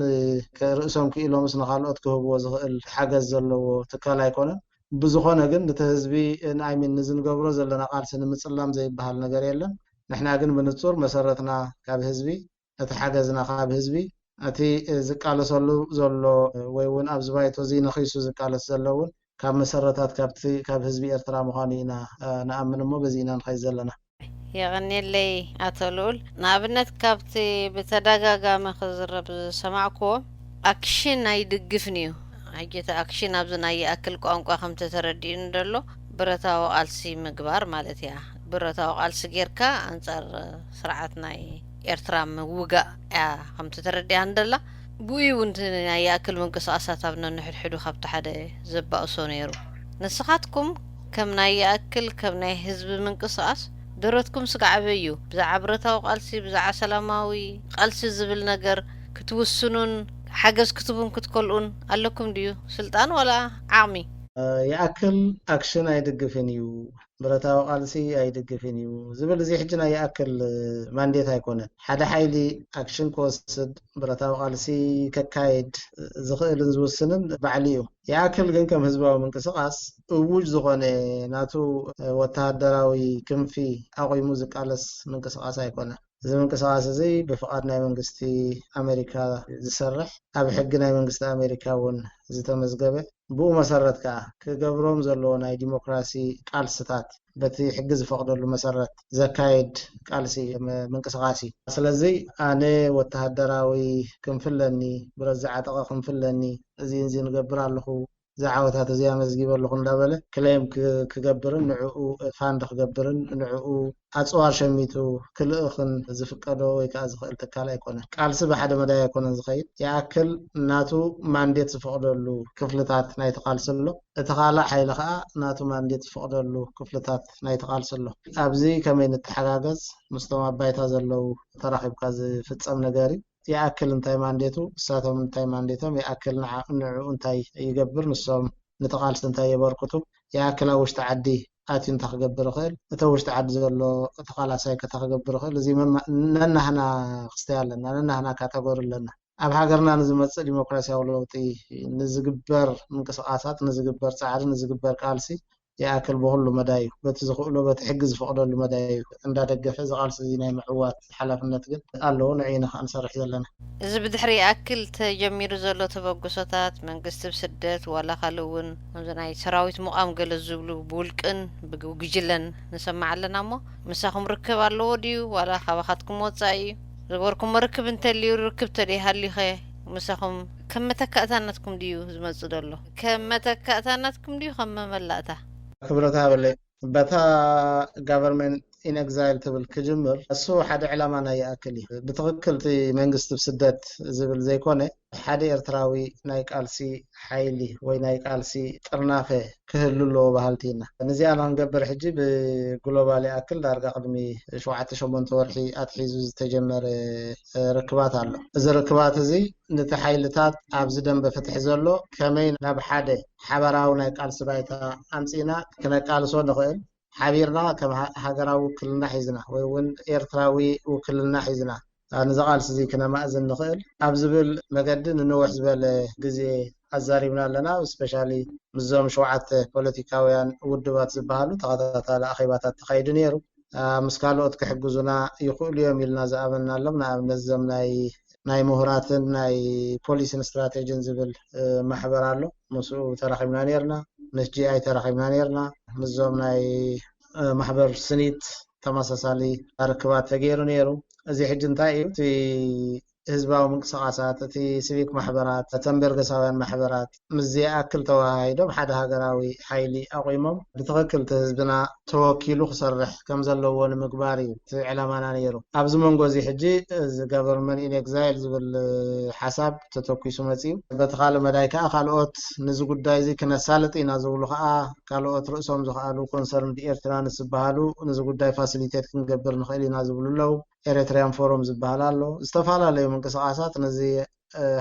ርእሶም ክኢሎምስ ንኻልኦት ክህብዎ ዝኽእል ሓገዝ ዘለዎ ትካል ኣይኮነን። ብዝኾነ ግን ነቲ ህዝቢ ንኣይሚን ንዝንገብሮ ዘለና ቃልሲ ንምጽላም ዘይበሃል ነገር የለን። ንሕና ግን ብንጹር መሰረትና ካብ ህዝቢ እቲ ሓገዝና ካብ ህዝቢ፣ እቲ ዝቃለሰሉ ዘሎ ወይ እውን ኣብዚ ባይቶ እዚ ነኺሱ ዝቃለስ ዘሎ እውን ካብ መሰረታት ካብቲ ካብ ህዝቢ ኤርትራ ምዃኑ ኢና ንኣምን እሞ በዚ ኢና ንኸይድ ዘለና። የቐኔለይ ኣቶ ልኡል። ንኣብነት ካብቲ ብተደጋጋሚ ክዝረብ ዝሰማዕክዎ ኣክሽን ኣይድግፍን እዩ። ሕጂ እቲ ኣክሽን ኣብዚ ናይ ይኣክል ቋንቋ ከምቲ ተረዲኡኒ ዘሎ ብረታዊ ቃልሲ ምግባር ማለት እያ። ብረታዊ ቃልሲ ጌርካ ኣንጻር ስርዓት ናይ ኤርትራ ምውጋእ እያ ከምቲ ተረዲኣኒ ደላ። ብኡ እዩ እውን እቲ ናይ ይኣክል ምንቅስቃሳት ኣብ ነንሕድሕዱ ካብቲ ሓደ ዘባእሶ ነይሩ። ንስኻትኩም ከም ናይ ይኣክል ከም ናይ ህዝቢ ምንቅስቃስ ደረትኩም ስጋዕ በዩ። ብዛዕባ ብረታዊ ቃልሲ፣ ብዛዕባ ሰላማዊ ቃልሲ ዝብል ነገር ክትውስኑን ሓገዝ ክትቡን ክትከልኡን ኣለኩም ድዩ? ስልጣን ዋላ ዓቕሚ? ይኣክል ኣክሽን ኣይድግፍን እዩ፣ ብረታዊ ቃልሲ ኣይድግፍን እዩ ዝብል እዚ ሕጂ ናይ ይኣክል ማንዴት ኣይኮነን። ሓደ ሓይሊ ኣክሽን ክወስድ ብረታዊ ቃልሲ ከካይድ ዝኽእልን ዝውስንን ባዕሉ እዩ። ይኣክል ግን ከም ህዝባዊ ምንቅስቃስ እውጅ ዝኾነ ናቱ ወተሃደራዊ ክንፊ ኣቑሙ ዝቃለስ ምንቅስቃስ ኣይኮነን። እዚ ምንቅስቃስ እዚ ብፍቓድ ናይ መንግስቲ ኣሜሪካ ዝሰርሕ፣ ኣብ ሕጊ ናይ መንግስቲ ኣሜሪካ እውን ዝተመዝገበ፣ ብኡ መሰረት ከኣ ክገብሮም ዘለዎ ናይ ዲሞክራሲ ቃልስታት በቲ ሕጊ ዝፈቕደሉ መሰረት ዘካየድ ቃልሲ እዩ፣ ም- ምንቅስቃስ እዩ። ስለዚ ኣነ ወተሃደራዊ ክንፊ ኣለኒ፣ ብረት ዝዓጠቐ ክንፊ ኣለኒ፣ እዚ እዚ ንገብር ኣለኹ፣ እዚ ዓወታት እዚ ኣመዝጊበ ኣለኹ እንዳበለ ክሌም ክ- ክገብርን ንዕኡ ፋንድ ክገብርን ንዕኡ ኣፅዋር ሸሚቱ ክልእኽን ዝፍቀዶ ወይ ከዓ ዝኽእል ትካል ኣይኮነን። ቃልሲ ብሓደ መዳይ ኣይኮነን ዝኸይድ። ይኣክል ናቱ ማንዴት ዝፈቕደሉ ክፍልታት ናይቲ ቃልሲ ኣሎ። እቲ ካልእ ሓይሊ ከዓ ናቱ ማንዴት ዝፈቕደሉ ክፍልታት ናይቲ ቃልሲ ኣሎ። ኣብዚ ከመይ ንተሓጋገዝ ምስቶም ኣብ ባይታ ዘለዉ ተራኺብካ ዝፍፀም ነገር እዩ። ይኣክል እንታይ ማንዴቱ፣ እሳቶም እንታይ ማንዴቶም፣ ይኣክል ንዓ- ንዕኡ እንታይ ይገብር፣ ንሶም ንተቓልሲ እንታይ የበርክቱ፣ ይኣክል ኣብ ውሽጢ ዓዲ ኣትዩ እንታይ ክገብር ይኽእል፣ እተ ውሽጢ ዓዲ ዘሎ ተቓላሳይ ከታ ክገብር ይኽእል። እዚ መማ- ነናህና ክስተያ ኣለና፣ ነናህና ካተጎሪ ኣለና። ኣብ ሃገርና ንዝመፅእ ዲሞክራሲያዊ ለውጢ ንዝግበር ምንቅስቃሳት፣ ንዝግበር ፃዕሪ፣ ንዝግበር ቃልሲ ይኣክል ብኹሉ መዳዩ በቲ ዝኽእሎ በቲ ሕጊ ዝፈቕደሉ መዳዩ እንዳደገፈ እዚ ቃልሲ እዚ ናይ ምዕዋት ሓላፍነት ግን ኣለዎ። ንዕኡ ኢና ከዓ ንሰርሕ ዘለና። እዚ ብድሕሪ ይኣክል ተጀሚሩ ዘሎ ተበግሶታት መንግስቲ ብስደት ዋላ ካልእ እውን ከምዚ ናይ ሰራዊት ምቋም ገለ ዝብሉ ብውልቅን ብጉጅለን ንሰምዕ ኣለና እሞ ምሳኹም ርክብ ኣለዎ ድዩ ዋላ ካባኻትኩም ወፃኢ እዩ? ዝገበርኩሞ ርክብ እንተልዩ ርክብ ተደይሃልዩኸ ምሳኹም ከም መተካእታነትኩም ድዩ ዝመፅእ ዘሎ? ከም መተካእታነትኩም ድዩ ከም መመላእታ? ክብረት ሃበለይ። በታ ጋቨርንመንት ኢን ኤግዛይል ትብል ክጅምር እሱ ሓደ ዕላማ ናይ ይኣክል እዩ። ብትኽክል እቲ መንግስቲ ብስደት ዝብል ዘይኮነ ሓደ ኤርትራዊ ናይ ቃልሲ ሓይሊ ወይ ናይ ቃልሲ ጥርናፈ ክህሉ ኣለዎ በሃልቲ ኢና። ንዚኣ ንክንገብር ሕጂ ብግሎባል ይኣክል ዳርጋ ቅድሚ ሸውዓተ ሸሞንተ ወርሒ ኣትሒዙ ዝተጀመረ ርክባት ኣሎ። እዚ ርክባት እዚ ነቲ ሓይልታት ኣብዚ ደንበ ፍትሒ ዘሎ ከመይ ናብ ሓደ ሓበራዊ ናይ ቃልሲ ባይታ ኣምፂእና ክነቃልሶ ንኽእል ሓቢርና ከም ሃ- ሃገራዊ ውክልና ሒዝና ወይ እውን ኤርትራዊ ውክልና ሒዝና፣ እ፣ ንዚ ቃልሲ እዚ ክነማእዝን ንኽእል ኣብ ዝብል መገዲ ንንውሕ ዝበለ ግዜ ኣዛሪብና ኣለና። ስፔሻሊ ምስዞም ሸውዓተ ፖለቲካውያን ውድባት ዝበሃሉ ተኸታታሊ ኣኼባታት ተኻይዱ ነይሩ። እ፣ ምስ ካልኦት ክሕግዙና ይኽእሉ እዮም ኢልና ዝኣመንናሎም፣ ንኣብነት እዞም ናይ ናይ ምሁራትን ናይ ፖሊሲን ስትራቴጂን ዝብል፣ እ፣ ማሕበር ኣሎ። ምስኡ ተራኺብና ነርና። ምስ ጂ ኣይ ተራኺብና ነርና። ምስዞም ናይ፣ እ፣ ማሕበር ስኒት ተመሳሳሊ ርክባት ተገይሩ ነይሩ። እዚ ሕጂ እንታይ እዩ? እቲ ህዝባዊ ምንቅስቃሳት፣ እቲ ሲቪክ ማሕበራት፣ እተን በርገሳውያን ማሕበራት ምስ ዘይኣክል ተወሃሂዶም ሓደ ሃገራዊ ሓይሊ ኣቑሞም ብትኽክል እቲ ህዝብና ተወኪሉ ክሰርሕ ከም ዘለዎ ንምግባር እዩ እቲ ዕላማና ነይሩ። ኣብዚ መንጎ እዚ ሕጂ እዚ government in exile ዝብል ሓሳብ ተተኪሱ መፅዩ። በቲ ካልእ መዳይ ከዓ ካልኦት ነዚ ጉዳይ እዚ ክነሳልጥ ኢና ዝብሉ ከዓ ካልኦት ርእሶም ዝኸኣሉ concerned Eritreans ዝበሃሉ ነዚ ጉዳይ ፋሲሊቴት ክንገብር ንኽእል ኢና ዝብሉ ኣለዉ። ኤሪትሪያን ፎረም ዝበሃል ኣሎ። ዝተፈላለዩ ምንቅስቃሳት ነዚ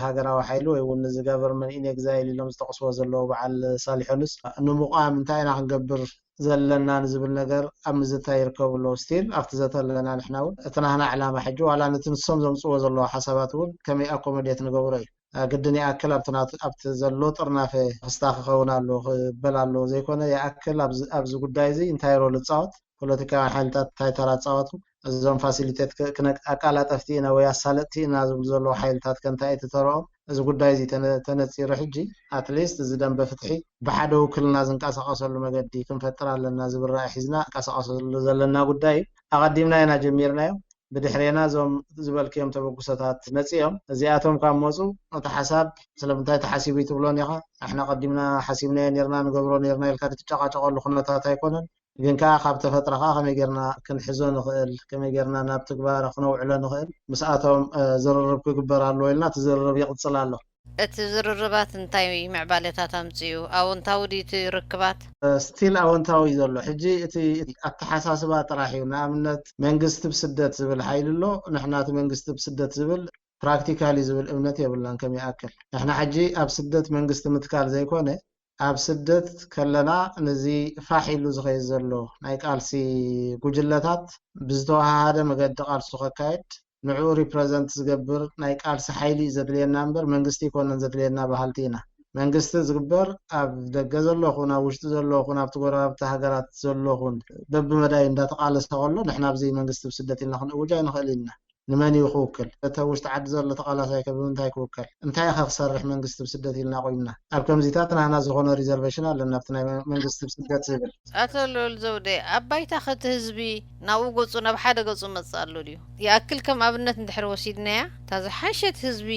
ሃገራዊ ሓይሊ ወይ እውን እዚ government in exile ኢሎም ዝጠቕስዎ ዘለዉ በዓል ሳልሕ ዮኑስ ንምቋም እንታይ ኢና ክንገብር ዘለና ንዝብል ነገር ኣብ ምዝታይ ይርከቡ ኣለዉ። ስቲል ኣብቲ ዘተ ኣለና። ንሕና እውን እቲ ናህና ዕላማ ሕጂ ዋላ ነቲ ንሶም ዘምፅዎ ዘለዉ ሓሳባት እውን ከመይ ኣኮሞዴት ንገብሮ እዩ። ግድን ይኣክል ኣብቲ ናቱ ኣብቲ ዘሎ ጥርናፈ ክስታ ክኸውን ኣሎ ክበል ኣለዎ ዘይኮነ ይኣክል ኣብዚ ጉዳይ እዚ እንታይ ሮል ይፃወት፣ ፖለቲካውያን ሓይልታት እንታይ ተራ ይፃወቱ፣ እዞም ፋሲሊቴት ኣቃላጠፍቲ ኢና ወይ ኣሳለጥቲ ኢና ዝብሉ ዘለዉ ሓይልታት ከ እንታይ እቲ ተረኦም? እዚ ጉዳይ እዚ ተነፂሩ ሕጂ ኣትሊስት እዚ ደንበ ፍትሒ ብሓደ ውክልና ዝንቀሳቀሰሉ መገዲ ክንፈጥር ኣለና ዝብል ራእይ ሒዝና ንቀሳቀሰሉ ዘለና ጉዳይ እዩ። ኣቐዲምና ኢና ጀሚርናዮ። ብድሕሬና እዞም ዝበልክዮም ተበግሶታት መፂኦም እዚኣቶም ካብ መፁ እቲ ሓሳብ ስለምንታይ ተሓሲቡ ይትብሎን ኢኻ። ንሕና ቀዲምና ሓሲብናዮ ኔርና ንገብሮ ኔርና ኢልካ ትጨቃጨቀሉ ኩነታት ኣይኮነን። ግን ከዓ ካብ ተፈጥሮ ከዓ ከመይ ጌርና ክንሕዞ ንኽእል ከመይ ጌርና ናብ ትግባረ ክነውዕሎ ንኽእል ምስኣቶም ዝርርብ ክግበር ኣለዎ ኢልና እቲ ዝርርብ ይቕፅል ኣሎ። እቲ ዝርርባት እንታይ ምዕባለታት ኣምፅኡ? ኣወንታዊ ድዩ እቲ ርክባት? ስቲል ኣወንታዊ እዩ ዘሎ። ሕጂ እቲ ኣተሓሳስባ ጥራሕ እዩ። ንኣብነት መንግስቲ ብስደት ዝብል ሓይሊ ኣሎ። ንሕና እቲ መንግስቲ ብስደት ዝብል ፕራክቲካል እዩ ዝብል እምነት የብልናን። ከም ይኣክል ንሕና ሕጂ ኣብ ስደት መንግስቲ ምትካል ዘይኮነ ኣብ ስደት ከለና ነዚ ፋሕ ኢሉ ዝኸይድ ዘሎ ናይ ቃልሲ ጉጅለታት ብዝተወሃሃደ መገዲ ቃልሱ ከካየድ ንዕኡ ሪፕረዘንት ዝገብር ናይ ቃልሲ ሓይሊ እዩ ዘድልየና እምበር መንግስቲ ኣይኮነን ዘድልየና በሃልቲ ኢና። መንግስቲ ዝግበር ኣብ ደገ ዘሎ ኹን ኣብ ውሽጢ ዘሎ ኹን ኣብቲ ጎረባብቲ ሃገራት ዘሎ ኹን በብመዳዩ እንዳተቃለሰ ከሎ ንሕና ኣብዚ መንግስቲ ብስደት ኢልና ክንእውጅ ኣይንኽእል ኢና። ንመን እዩ ክውክል? እቲ ኣብ ውሽጢ ዓዲ ዘሎ ተቃላሳይ ከ ብምንታይ ክውከል? እንታይ ከ ክሰርሕ መንግስቲ ብስደት ኢልና ቆይምና? ኣብ ከምዚታት ናህና ዝኾነ ሪዘርቬሽን ኣለና ኣብቲ ናይ መንግስቲ ብስደት ዝብል። ኣቶ ልዑል ዘውዴ፣ ኣብ ባይታ ከ እቲ ህዝቢ ናብኡ ገፁ ናብ ሓደ ገፁ መፅእ ኣሎ ድዩ? ይኣክል ከም ኣብነት እንድሕር ወሲድናያ እታ ዝሓሸት ህዝቢ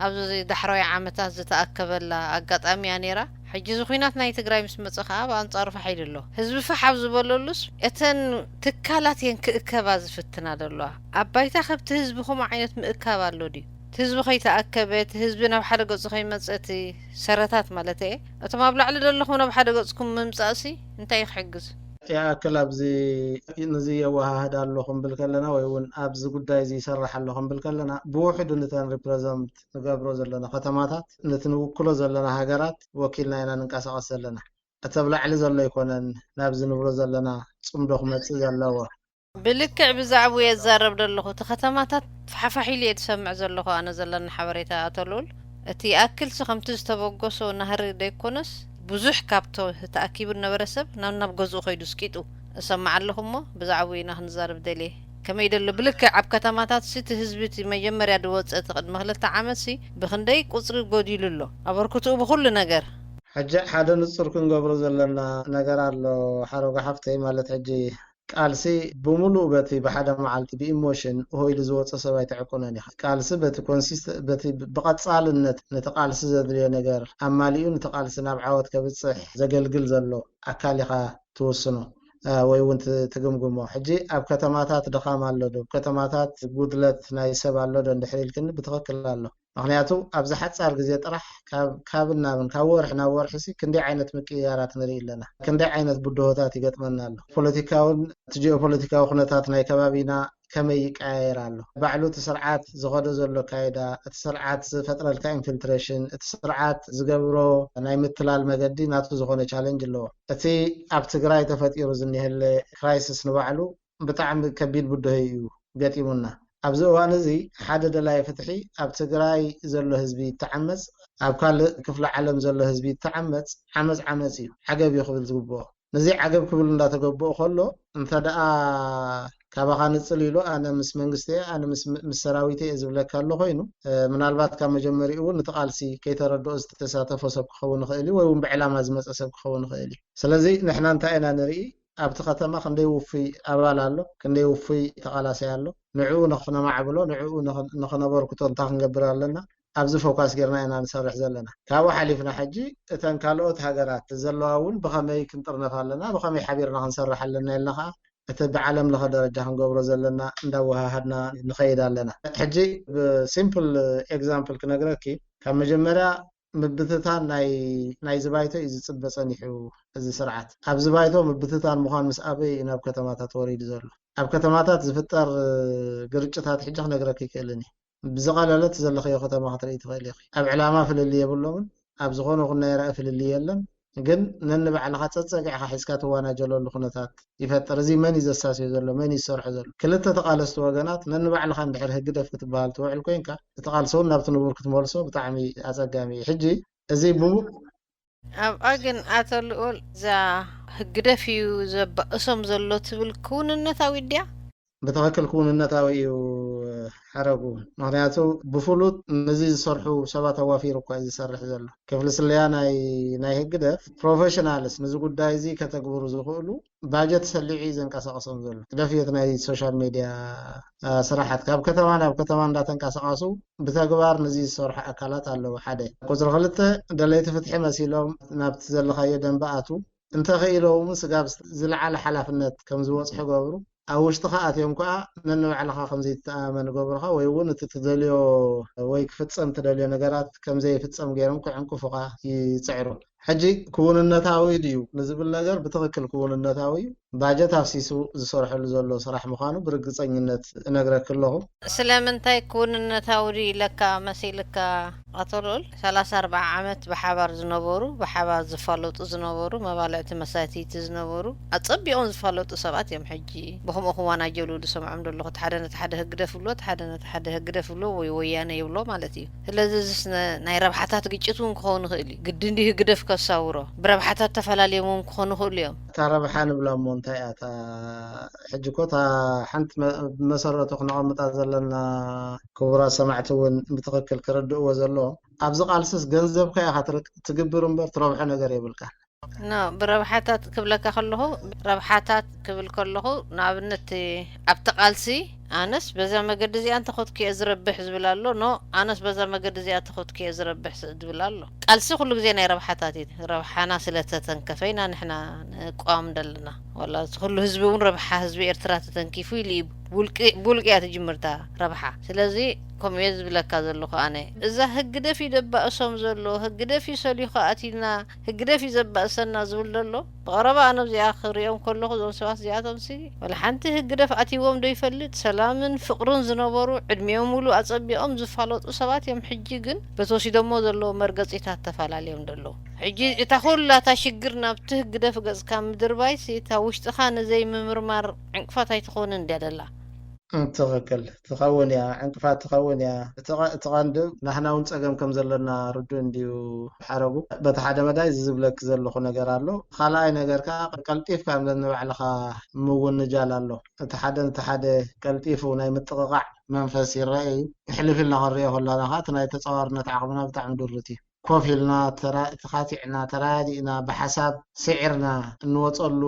ኣብዚ ዳሕረዋይ ዓመታት ዝተኣከበላ ኣጋጣሚ እያ ነይራ። ሕጂ እዚ ኹናት ናይ ትግራይ ምስ መፀ ከዓ ብኣንፃሩ ፋሕ ኢሉ ኣሎ። ህዝቢ ፋሕ ኣብ ዝበለሉስ እተን ትካላት እየን ክእከባ ዝፍትና ዘለዋ። ኣብ ባይታ ከብቲ ህዝቢ ከምኡ ዓይነት ምእካብ ኣሎ ድዩ? እቲ ህዝቢ ከይተኣከበ፣ እቲ ህዝቢ ናብ ሓደ ገፁ ከይመፀ፣ እቲ ሰረታት ማለት እየ። እቶም ኣብ ላዕሊ ዘለኹም ናብ ሓደ ገፅኩም ምምፃእሲ እንታይ እዩ ክሕግዝ? ይኣክል ኣብዚ ንዚ የወሃህድ ኣሎ ክንብል ከለና ወይ እውን ኣብዚ ጉዳይ እዚ ይሰርሕ ኣሎ ክንብል ከለና ብውሕዱ ንተን ሪፕረዘንት ንገብሮ ዘለና ከተማታት ነቲ ንውክሎ ዘለና ሃገራት ወኪልና ኢና ንንቀሳቐስ ዘለና። እቲ ኣብ ላዕሊ ዘሎ ኣይኮነን ናብዚ ንብሎ ዘለና ፅምዶ ክመፅእ ዘለዎ። ብልክዕ ብዛዕብኡ እየ ዝዛረብ ዘለኹ። እቲ ከተማታት ፋሕፋሕ ኢሉ እየ ዝሰምዕ ዘለኹ ኣነ ዘለኒ ሓበሬታ ኣቶ ልኡል። እቲ ይኣክልሲ ከምቲ ዝተበገሶ ናህሪ ደይኮነስ ብዙሕ ካብቶ ተኣኪቡ ዝነበረ ሰብ ናብ ናብ ገዝኡ ከይዱ ስቂጡ እሰምዕ ኣለኹ እሞ ብዛዕብኡ ኢና ክንዛረብ ደልየ። ከመይ ደሎ ብልክዕ ኣብ ከተማታትሲ እቲ ህዝቢ እቲ መጀመርያ ዝወፀ እቲ ቅድሚ ክልተ ዓመትሲ ብኽንደይ ቁፅሪ ጎዲሉ ኣሎ ኣበርክትኡ ብኹሉ ነገር። ሕጂ ሓደ ንፁር ክንገብሮ ዘለና ነገር ኣሎ ሓሮጋ ሓፍተይ ማለት ሕጂ ቃልሲ ብምሉእ በቲ ብሓደ መዓልቲ ብኢሞሽን እሆ ኢሉ ዝወፀ ሰብ ኣይትዕቁኖን ኢኻ። ቃልሲ በቲ ኮንሲስት በቲ ብቐፃልነት ነቲ ቃልሲ ዘድልዮ ነገር ኣማሊኡ ነቲ ቃልሲ ናብ ዓወት ከብፅሕ ዘገልግል ዘሎ ኣካል ኢኻ ትውስኖ ወይ እውን ትግምግሞ። ሕጂ ኣብ ከተማታት ድኻም ኣሎ ዶ? ኣብ ከተማታት ጉድለት ናይ ሰብ ኣሎ ዶ እንድሕር ኢልክኒ ብትኽክል ኣሎ። ምኽንያቱ ኣብዚ ሓፃር ግዜ ጥራሕ ካብ ካብን ናብን ካብ ወርሒ ናብ ወርሒ ሲ ክንደይ ዓይነት ምቅይያራት ንርኢ ኣለና። ክንደይ ዓይነት ብድሆታት ይገጥመና ኣሎ። ፖለቲካውን እቲ ጂኦፖለቲካዊ ኩነታት ናይ ከባቢና ከመይ ይቀያየር ኣሎ? ባዕሉ እቲ ስርዓት ዝኸዶ ዘሎ ኣካይዳ፣ እቲ ስርዓት ዝፈጥረልካ ኢንፊልትሬሽን፣ እቲ ስርዓት ዝገብሮ ናይ ምትላል መገዲ ናቱ ዝኾነ ቻለንጅ ኣለዎ። እቲ ኣብ ትግራይ ተፈጢሩ ዝኒሀለ ክራይሲስ ንባዕሉ ብጣዕሚ ከቢድ ብድሆ እዩ ገጢሙና። ኣብዚ እዋን እዚ ሓደ ደላይ ፍትሒ ኣብ ትግራይ ዘሎ ህዝቢ ይተዓመፅ፣ ኣብ ካልእ ክፍለ ዓለም ዘሎ ህዝቢ ይተዓመፅ፣ ዓመፅ ዓመፅ እዩ፣ ዓገብ እዩ ክብል ዝግብኦ። ነዚ ዓገብ ክብል እንዳተገብኦ ከሎ እንተ ደኣ ካባኻ ንፅል ኢሉ ኣነ ምስ መንግስቲ እየ፣ ኣነ ምስ ምስ ሰራዊት እየ ዝብለካ ኣሎ ኮይኑ፣ ምናልባት ካብ መጀመሪኡ እውን እቲ ቃልሲ ከይተረድኦ ዝተሳተፎ ሰብ ክኸውን ይኽእል እዩ፣ ወይ እውን ብዕላማ ዝመፀ ሰብ ክኸውን ይኽእል እዩ። ስለዚ ንሕና እንታይ ኢና ንርኢ? ኣብቲ ከተማ ክንደይ ውፉይ ኣባል ኣሎ፣ ክንደይ ውፉይ ተቓላሳይ ኣሎ፣ ንዕኡ ንኽነማዕብሎ፣ ንዕኡ ንኽ- ንኽነበርክቶ እንታይ ክንገብር ኣለና? ኣብዚ ፎካስ ጌርና ኢና ንሰርሕ ዘለና። ካብኡ ሓሊፍና ሕጂ እተን ካልኦት ሃገራት ዘለዋ እውን ብኸመይ ክንጥርነፍ ኣለና፣ ብኸመይ ሓቢርና ክንሰርሕ ኣለና ኢልና ከዓ እቲ ብዓለም ለኸ ደረጃ ክንገብሮ ዘለና እንዳወሃሃድና ንኸይድ ኣለና። ሕጂ ብሲምፕል ኤግዛምፕል ክነግረኪ፣ ካብ መጀመርያ ምብትታን ናይ ናይዚ ባይቶ እዩ ዝፅበ ፀኒሑ እዚ ስርዓት። ኣብዚ ባይቶ ምብትታን ምዃን ምስ ኣበየ እዩ ናብ ከተማታት ወሪዱ ዘሎ? ኣብ ከተማታት ዝፍጠር ግርጭታት ሕጂ ክነግረኪ ይክእልን እዩ። ብዝቐለለት ዘለኽዮ ከተማ ክትርኢ ትኽእል ኢኺ። ኣብ ዕላማ ፍልልይ የብሎምን፣ ኣብ ዝኾነ ይኹን ናይ ራኢ ፍልልይ የለን። ግን ነንባዕልኻ ጸጸጊዕኻ ሒዝካ ትዋናጀለሉ ኩነታት ይፈጥር። እዚ መን እዩ ዘሳስዮ ዘሎ? መን እዩ ዝሰርሖ ዘሎ? ክልተ ተቓለስቲ ወገናት ነንባዕልኻ እንድሕር ህግደፍ ክትበሃል ትውዕል ኮይንካ፣ እቲ ቃልሲ እውን ናብቲ ንቡር ክትመልሶ ብጣዕሚ ኣጸጋሚ እዩ። ሕጂ እዚ ብሙ- ኣብኣ ግን ኣቶ ልኡል እዛ ህግደፍ እዩ ዘባእሶም ዘሎ ትብል ክውንነታዊት ድያ? ብትኽክል ክውንነታዊ እዩ ሓረጉ። ምክንያቱ ብፍሉጥ ነዚ ዝሰርሑ ሰባት ኣዋፊሩ እኳ እዩ ዝሰርሕ ዘሎ። ክፍሊ ስለያ ናይ ናይ ህግደፍ ፕሮፌሽናልስ ነዚ ጉዳይ እዚ ከተግብሩ ዝኽእሉ ባጀት ሰሊዑ እዩ ዘንቀሳቕሶም ዘሎ። ህግደፍ እዩ እቲ ናይ ሶሻል ሜድያ ስራሓት ካብ ከተማ ናብ ከተማ እንዳተንቀሳቐሱ ብተግባር ነዚ ዝሰርሑ ኣካላት ኣለዉ። ሓደ ቁፅሪ ክልተ ደለይቲ ፍትሒ መሲሎም ናብቲ ዘለኻዮ ደንበ ኣትዉ እንተኽኢሎም እውን ስጋብ ዝለዓለ ሓላፍነት ከም ዝበፅሑ ገብሩ። ኣብ ውሽጥኻ ኣትዮም ከዓ ነንባዕልኻ ከም ዘይትተኣማመን ገብሩኻ ወይ እውን እቲ ትደልዮ ወይ ክፍፀም ትደልዮ ነገራት ከም ዘይፍፀም ገይሮም ክዕንቅፉኻ ይፅዕሩ። ሕጂ ክውንነታዊ ድዩ ንዝብል ነገር ብትኽክል ክውንነታዊ እዩ። ባጀት ኣፍሲሱ ዝሰርሐሉ ዘሎ ስራሕ ምዃኑ ብርግፀኝነት እነግረኪ ኣለኹ። ስለምንታይ ክውንነታዊ ድዩ ኢለካ መሲልካ ኣቶ ልኡል? ሰላሳ ኣርብዓ ዓመት ብሓባር ዝነበሩ ብሓባር ዝፋለጡ ዝነበሩ መባልዕቲ መሳትይቲ ዝነበሩ ኣፀቢቖም ዝፋለጡ ሰባት እዮም። ሕጂ ብከምኡ ክዋናጀሉ ዝሰምዖም ዘለኹ እቲ ሓደ ነቲ ሓደ ህግደፍ ይብሎ እቲ ሓደ ነቲ ሓደ ህግደፍ ይብሎ ወይ ወያነ ይብሎ ማለት እዩ። ስለዚ እዚስ ናይ ረብሓታት ግጭት እውን ክኸውን ይኽእል እዩ። ግድን ድዩ ህግደፍ ከሳውሮ? ብረብሓታት ተፈላልዮም እውን ክኾኑ ይኽእሉ እዮም። እታ ረብሓ ንብላ እሞ እንታይ እያ እታ ሕጂ እኮ እታ ሓንቲ ብመሰረቱ ክነቐምጣ ዘለና ክቡራት ሰማዕቲ እውን ብትኽክል ክርድእዎ ዘለዎም ኣብዚ ቃልስስ ገንዘብካ ኢኻ ትግብር እምበር ትረብሖ ነገር የብልካ። ኖ ብረብሓታት ክብለካ ከለኹ ረብሓታት ክብል ከለኹ ንኣብነት ኣብቲ ቃልሲ ኣነስ በዛ መገዲ እዚኣ እንተኸድኩ እየ ዝረብሕ ዝብል ኣሎ። ኖ ኣነስ በዛ መገዲ እዚኣ እንተኸድኩ እየ ዝረብሕ ዝብል ኣሎ። ቃልሲ ኩሉ ግዜ ናይ ረብሓታት እዩ። ረብሓና ስለተተንከፈ ኢና ንሕና ንቋም ዘለና። ዋላ ኩሉ ህዝቢ እውን ረብሓ ህዝቢ ኤርትራ ተተንኪፉ ኢሉ እዩ ብውልቂ እያ ትጅምር እታ ረብሓ። ስለዚ ከምኡ እየ ዝብለካ ዘለኹ ኣነ። እዛ ህግደፍ እዩ ደባእሶም ዘሎ፣ ህግደፍ እዩ ሰሊኹ ኣትዩና፣ ህግደፍ እዩ ዘባእሰና ዝብል ዘሎ ብቐረባ ኣነ ኣብዚኣ ክሪኦም ከለኹ እዞም ሰባት እዚኣቶም ሲ ወላ ሓንቲ ህግደፍ ኣትይዎም ዶ ይፈልጥ? ሰላምን ፍቕርን ዝነበሩ ዕድሚኦም ሙሉእ ኣጸቢቖም ዝፋለጡ ሰባት እዮም። ሕጂ ግን በቲ ወሲዶሞ ዘለዉ መርገጺታት ተፈላለዮም ዘለዉ። ሕጂ እታ ኩላታ ሽግር ናብቲ ህግደፍ ገጽካ ምድርባይሲ እታ ውሽጥኻ ንዘይምምርማር ዕንቅፋት ኣይትኾንን ድያ ደላ? ትኽክል ትኸውን እያ፣ ዕንቅፋት ትኸውን እያ። እቲ ቀንዲ ናህና እውን ፀገም ከም ዘለና ርዱእ እንድዩ ሓረጉ። በቲ ሓደ መዳይ እዚ ዝብለኪ ዘለኹ ነገር ኣሎ። ካልኣይ ነገር ከዓ ቀልጢፍካ ነንባዕልኻ ምውንጃል ኣሎ። እቲ ሓደ ነቲ ሓደ ቀልጢፉ ናይ ምጥቕቓዕ መንፈስ ይረአ እዩ። ሕልፍ ኢልና ክንሪኦ ከለና ከዓ እቲ ናይ ተፃዋርነት ዓቕምና ብጣዕሚ ድሩት እዩ። ኮፍ ኢልና ተኻቲዕና ተረዳዲእና ብሓሳብ ስዒርና እንወፀሉ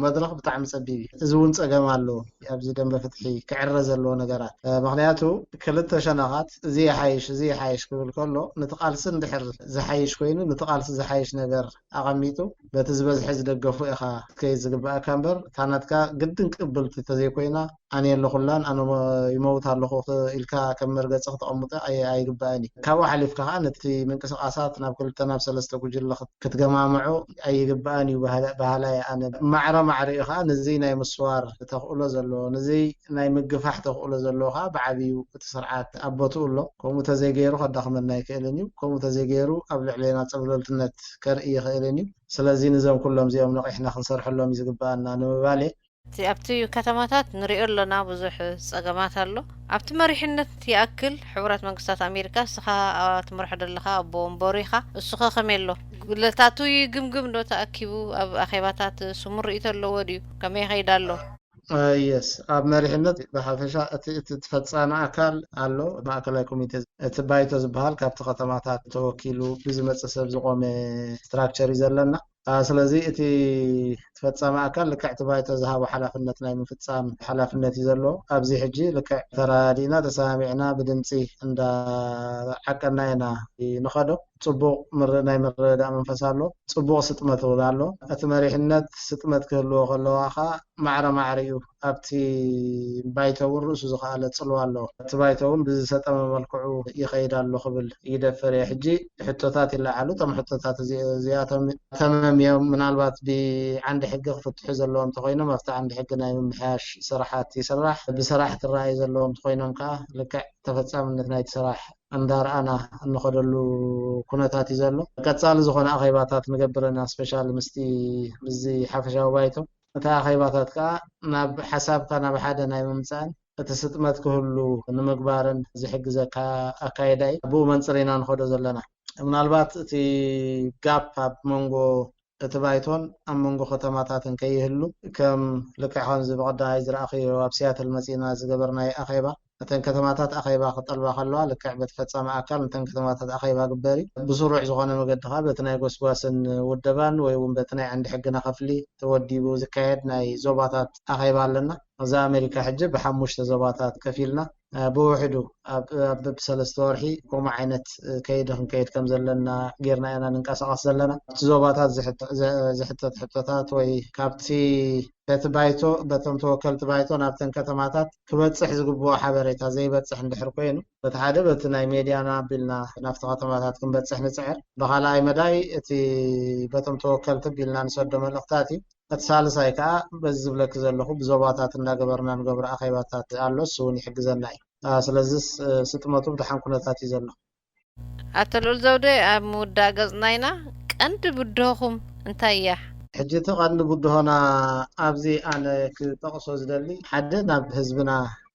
መድረኽ ብጣዕሚ ፀቢብ እዩ። እዚ እውን ፀገም ኣሎ። ኣብዚ ደንበ ፍትሒ ክዕረ ዘለዎ ነገራት ምክንያቱ ክልተ ሸነኻት እዚ ይሓይሽ እዚ ይሓይሽ ክብል ከሎ ነቲ ቃልሲ እንድሕር ዝሓይሽ ኮይኑ ነቲ ቃልሲ ዝሓይሽ ነገር ኣቐሚጡ በቲ ዝበዝሐ ዝደገፉ ኢኻ ክትከይድ ዝግበኣካ እምበር እታ ናትካ ግድን ቅብልቲ ተዘይኮይና ኣነ የለኹላን፣ ኣነ ሞ-፣ ይመውት ኣለኹ ክ-፣ ኢልካ ከም መርገፂ ክተቐምጦ ኣይ-፣ ኣይግባእን እዩ። ካብኡ ሓሊፍካ ከዓ ነቲ ምንቅስቃሳት ናብ ክልተ ናብ ሰለስተ ጉጅለ ክት-፣ ክትገማምዖ ኣይግባእን እዩ በሃላ-፣ በሃላይ ኣነ። ማዕረ ማዕሪኡ ከዓ ነዚ ናይ ምስዋር ተኽእሎ ዘለዎ፣ ነዚ ናይ ምግፋሕ ተኽእሎ ዘለዎ ከዓ ብዓብዩ እቲ ስርዓት ኣብ ቦትኡ ኣሎ። ከምኡ ተዘይገይሩ ከዳኽመና ኣይክእልን እዩ። ከምኡ ተዘይገይሩ ኣብ ልዕሌና ፀብለልትነት ከርኢ ይኽእልን እዩ። ስለዚ ንዞም ኩሎም እዚኦም ነቒሕና ክንሰርሐሎም እዩ ዝግባኣና ንምባል እየ። እቲ ኣብቲ ከተማታት ንሪኦ ኣለና፣ ብዙሕ ጸገማት ኣሎ። ኣብቲ መሪሕነት ይኣክል ሕቡራት መንግስታት ኣሜሪካ፣ እስኻ ትመርሖ ዘለኻ ኣቦ ወንበሩ ኢኻ። እሱ ኸ ከመይ ኣሎ? ጉድለታቱ ይግምግም ዶ ተኣኪቡ? ኣብ ኣኼባታት ስሙር ርእይቶ ኣለዎ ድዩ? ከመይ ይኸይድ ኣሎ? የስ፣ ኣብ መሪሕነት ብሓፈሻ እቲ፣ እቲ ፈጻሚ ኣካል ኣሎ፣ ማእከላይ ኮሚቴ። እቲ ባይቶ ዝበሃል ካብቲ ከተማታት ተወኪሉ ብዝመጽእ ሰብ ዝቖመ ስትራክቸር እዩ ዘለና። አ፣ ስለዚ እቲ ፈጻሚ ኣካል ልክዕ እቲ ባይቶ ዝሃቦ ሓላፍነት ናይ ምፍጻም ሓላፍነት እዩ ዘለዎ። ኣብዚ ሕጂ ልክዕ ተረዳዲእና ተሰማሚዕና ብድምጺ እንዳዓቀና ኢና ንኸዶ። ጽቡቕ ምር-፣ ናይ ምርድዳእ መንፈስ ኣሎ። ጽቡቕ ስጥመት እውን ኣሎ። እቲ መሪሕነት ስጥመት ክህልዎ ከለዋ ኸኣ ማዕረ ማዕሪኡ ኣብቲ ባይቶ እውን ርእሱ ዝኸኣለ ጽልዋ ኣለዎ። እቲ ባይቶ እውን ብዝሰጠመ መልክዑ ይኸይድ ኣሎ ክብል ይደፍር እየ። ሕጂ ሕቶታት ይለዓሉ። እቶም ሕቶታት እዚ-፣ እዚኣቶም ተመም እዮም። ምናልባት ብዓንዲ ሕጊ ክፍትሑ ዘለዎም እንተኾይኖም ኣብቲ ዓንዲ ሕጊ ናይ ምምሕያሽ ስራሓት ይስራሕ። ብስራሕ ክረኣዩ ዘለዎም እንተኾይኖም ከዓ ልክዕ ተፈጻምነት ናይቲ ስራሕ እንዳርኣና እንኸደሉ ኩነታት እዩ ዘሎ። ቀጻሊ ዝኾነ ኣኼባታት ንገብር ኢና፣ ስፔሻሊ ምስቲ፣ ምስዚ ሓፈሻዊ ባይቶ። እቲ ኣኼባታት ከኣ ናብ ሓሳብካ ናብ ሓደ ናይ ምምጻእን እቲ ስጥመት ክህሉ ንምግባርን ዝሕግዘካ ኣካይዳ እዩ። ብኡ መንጽር ኢና ንኸዶ ዘለና። ምናልባት እቲ ጋፕ ኣብ መንጎ እቲ ባይቶን ኣብ መንጎ ከተማታትን ከይህሉ፣ ከም ልክዕ ከምዚ ብቐዳማይ ዝረኣኽዮ ኣብ ሲያትል መጺእና ዝገበርናዮ ኣኼባ፣ እተን ከተማታት ኣኼባ ክጠልባ ከለዋ፣ ልክዕ በቲ ፈጻሚ ኣካል ነተን ከተማታት ኣኼባ ግበር እዩ። ብስሩዕ ዝኾነ መገዲ ኸኣ በቲ ናይ ጎስጓስን ውደባን ወይ እውን በቲ ናይ ዓንዲ ሕግና ክፍሊ ተወዲቡ ዝካየድ ናይ ዞባታት ኣኼባ ኣለና። እዚ ኣሜሪካ ሕጂ ብሓሙሽተ ዞባታት ከፊልና፣ እ፣ ብውሕዱ ኣብ፣ ኣብ በብሰለስተ ወርሒ ከምኡ ዓይነት፣ እ፣ ከይዲ ክንከይድ ከም ዘለና ጌርና ኢና ንንቀሳቐስ ዘለና። ኣብቲ ዞባታት ዝሕተ-፣ ዘ-፣ ዝሕተት ሕቶታት ወይ ካብቲ በቲ ባይቶ፣ በቶም ተወከልቲ ባይቶ ናብተን ከተማታት ክበጽሕ ዝግብኦ ሓበሬታ ዘይበጽሕ እንድሕር ኮይኑ፣ በቲ ሓደ በቲ ናይ ሜድያና ኣቢልና ናብቲ ከተማታት ክንበጽሕ ንጽዕር። ብኻልኣይ መዳይ እቲ በቶም ተወከልቲ ኣቢልና ንሰዶ መልእኽታት እዩ። እቲ ሳልሳይ ከኣ በዚ ዝብለኪ ዘለኹ ብዞባታት እንዳገበርና ንገብሮ ኣኼባታት ኣሎ፣ እሱ እውን ይሕግዘና እዩ። አ፣ ስለዚስ፣ እ፣ ስጥመቱ ብደሓን ኩነታት እዩ ዘሎ። ኣቶ ልዑል ዘውዴ፣ ኣብ ምውዳእ ገጽና ኢና። ቀንዲ ብድሆኹም እንታይ እያ? ሕጂ እቲ ቀንዲ ብድሆና ኣብዚ ኣነ ክጠቕሶ ዝደሊ፣ ሓደ ናብ ህዝብና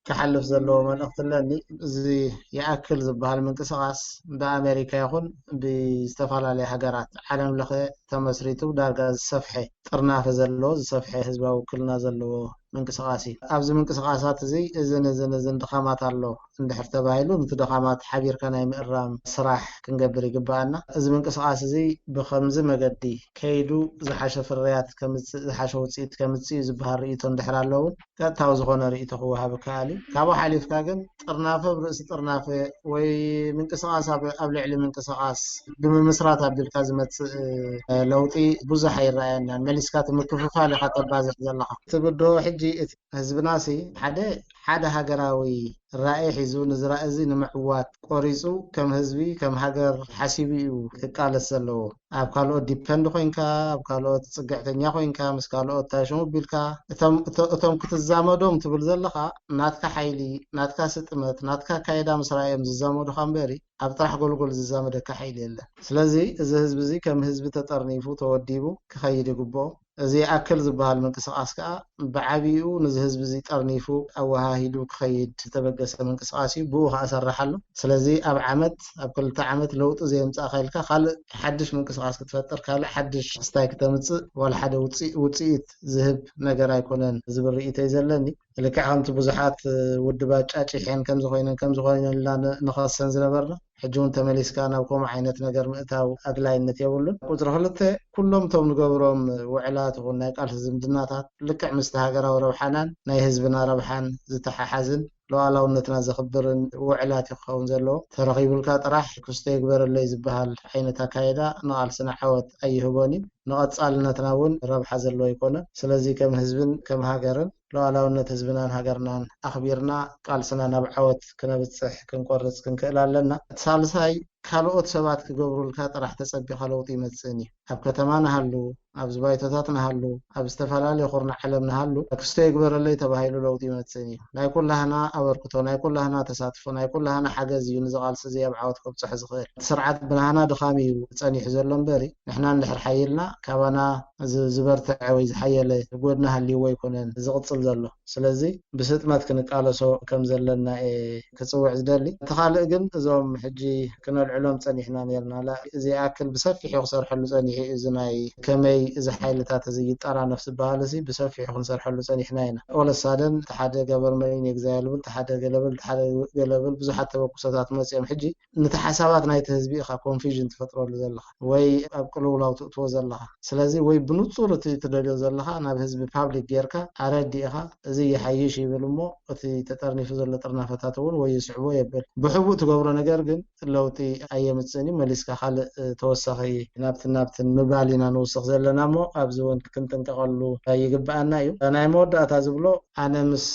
ክሓልፍ ዘለዎ መልእኽቲ ኣለኒ። እዚ ይኣክል ዝበሃል ምንቅስቓስ ብኣሜሪካ ይኹን ብዝተፈላለየ ሃገራት ዓለም ለኸ ተመስሪቱ ዳርጋ ዝሰፍሐ ጥርናፈ ዘለዎ፣ ዝሰፍሐ ህዝባዊ ውክልና ዘለዎ ምንቅስቓስ እዩ። ኣብዚ ምንቅስቓሳት እዚ እዝን እዝን እዝን ድኻማት ኣሎ እንድሕር ተባሂሉ፣ ነቲ ድኻማት ሓቢርካ ናይ ምእራም ስራሕ ክንገብር ይግበኣና። እዚ ምንቅስቓስ እዚ ብኸምዚ መገዲ ከይዱ ዝሓሸ ፍርያት ከምጽእ፣ ዝሓሸ ውጽኢት ከምጽእ እዩ ዝበሃል ርእይቶ እንድሕር ኣሎ እውን፣ ቀጥታዊ ዝኾነ ርእይቶ ክወሃብ ይከኣል እዩ። ካብኡ ሓሊፍካ ግን ጥርናፈ ኣብ ርእሲ ጥርናፈ ወይ ምንቅስቓስ ኣብ፣ ኣብ ልዕሊ ምንቅስቓስ ብምምስራት ኣቢልካ ዝመጽእ፣ እ፣ ለውጢ ብዙሕ ኣይረኣየናን። መሊስካ እቲ ምክፍፋል ኢኻ ተባዝሕ ዘለኻ። እቲ ብድሆ ሕጂ እቲ ህዝብናሲ ሓደ፣ ሓደ ሃገራዊ ራእይ ሒዙ ነዚ ራእይ እዚ ንምዕዋት ቆሪጹ ከም ህዝቢ፣ ከም ሃገር ሓሲቡ እዩ ክቃለስ ዘለዎ። ኣብ ካልኦት ዲፐንድ ኮይንካ፣ ኣብ ካልኦት ጽግዕተኛ ኮይንካ፣ ምስ ካልኦት እንታይ ሽሙ ቢልካ፣ እቶም፣ እቶ-፣ እቶም ክትዛመዶም ትብል ዘለኻ ናትካ ሓይሊ፣ ናትካ ስጥመት፣ ናትካ ኣካይዳ ምስ ረኣዮም ዝዛመዱኻ እምበሪ፣ ኣብ ጥራሕ ጎልጎል ዝዛመደካ ሓይሊ የለን። ስለዚ እዚ ህዝቢ እዚ ከም ህዝቢ ተጠርኒፉ፣ ተወዲቡ ክኸይድ ይግብኦ። እዚ ይኣክል ዝበሃል ምንቅስቓስ ከኣ ብዓቢኡ ነዚ ህዝቢ እዚ ጠርኒፉ ኣወሃሂዱ ክኸይድ ዝተበገሰ ምንቅስቓስ እዩ። ብኡ ከኣ እሰርሕ ኣሎ። ስለዚ ኣብ ዓመት፣ ኣብ ክልተ ዓመት ለውጢ ዘየምጻእካ ኢልካ ካልእ ሓድሽ ምንቅስቓስ ክትፈጥር፣ ካልእ ሓድሽ ክስታይ ክተምጽእ ዋላ ሓደ ውጽኢ-፣ ውጽኢት ዝህብ ነገር ኣይኮነን ዝብል ርእይቶ እዩ ዘለኒ። ልክዕ ከምቲ ብዙሓት ውድባት ጫጭሐን ከምዚ ኮይነን ከምዚ ኮይነን ኢልና ን-፣ ንኸሰን ዝነበርና፣ ሕጂ እውን ተመሊስካ ናብ ከምኡ ዓይነት ነገር ምእታው ኣድላይነት የብሉን። ቁጽሪ ክልተ፣ ኩሎም እቶም ንገብሮም ውዕላት ይኹን ናይ ቃልሲ ዝምድናታት ልክዕ ምስቲ ሃገራዊ ረብሓናን ናይ ህዝብና ረብሓን ዝተሓሓዝን ሉዓላውነትና ዘኽብርን ውዕላት እዩ ክኸውን ዘለዎ። ተረኺቡልካ ጥራሕ ክስቶ ይግበረለይ ዝበሃል ዓይነት ኣካይዳ ንቓልስና ዓወት ኣይህቦን እዩ። ንቐጻልነትና እውን ረብሓ ዘለዎ ኣይኮነን። ስለዚ ከም ህዝብን ከም ሃገርን ሉዓላውነት ህዝብናን ሃገርናን ኣኽቢርና ቃልስና ናብ ዓወት ክነብጽሕ ክንቆርጽ ክንክእል ኣለና። እቲ ሳልሳይ፣ ካልኦት ሰባት ክገብሩልካ ጥራሕ ተጸቢኻ ለውጢ ይመጽእን እዩ። ኣብ ከተማ ንሃሉ፣ ኣብ ዝባይቶታት ንሃሉ፣ ኣብ ዝተፈላለየ ኩርናዕ ዓለም ንሃሉ፣ ክስቶ ይግበረለይ ተባሂሉ ለውጢ ይመጽእን እዩ። ናይ ኩላህና ኣበርክቶ፣ ናይ ኩላህና ተሳትፎ፣ ናይ ኩላህና ሓገዝ እዩ ንዚ ቃልሲ እዚ ኣብ ዓወት ከብጽሖ ዝኽእል። እቲ ስርዓት ብናህና ድኻም እዩ ጸኒሑ ዘሎ እምበሪ፣ ንሕና እንድሕር ሓይልና ካባና ዝ-፣ ዝበርትዐ ወይ ዝሓየለ ጎድኒ ሃልይዎ ኣይኮነን ዝቕጽል ዘሎ። ስለዚ ብስጥመት ክንቃለሶ ከም ዘለና እየ ክጽውዕ ዝደሊ። እቲ ካልእ ግን እዞም ሕጂ ክነልዕሎም ጸኒሕና ነርና፣ ላ-፣ እዚ ይኣክል ብሰፊሑ ክሰርሐሉ ጸኒሑ እዩ። እዚ ናይ ከመይ እዚ ሓይልታት እዚ ይጠራነፍ ዝበሃል እዚ ብሰፊሑ ክንሰርሐሉ ጸኒሕና ኢና። ኦለሳደን እቲ ሓደ ገበር መሪን የግዛ የልብል፣ እቲ ሓደ ገለብል፣ እቲ ሓደ ገለብል ብዙሓት ተበኩሰታት መጽኦም። ሕጂ ነቲ ሓሳባት ናይቲ ህዝቢ ኢኻ ኮንፊዥን ትፈጥረሉ ዘለኻ ወይ ኣብ ቅልውላው ትእትዎ ዘለኻ። ስለዚ ወይ ብንጹር እቲ ትደልዮ ዘለኻ ናብ ህዝቢ ፓብሊክ ጌርካ ኣረዲእኻ እዚ ይሓይሽ ይብል እሞ እቲ ተጠርኒፉ ዘሎ ጥርናፈታት እውን ወይ ይስዕቦ የብል። ብሕቡእ ትገብሮ ነገር ግን ለውጢ ኣየምጽእን እዩ። መሊስካ ካልእ፣ እ፣ ተወሳኺ ናብትን ናብትን ምባል ኢና ንውስኽ ዘለና እሞ ኣብዚ እውን ክንጥንቀቐሉ ይግብኣና እዩ። ናይ መወዳእታ ዝብሎ ኣነ ምስ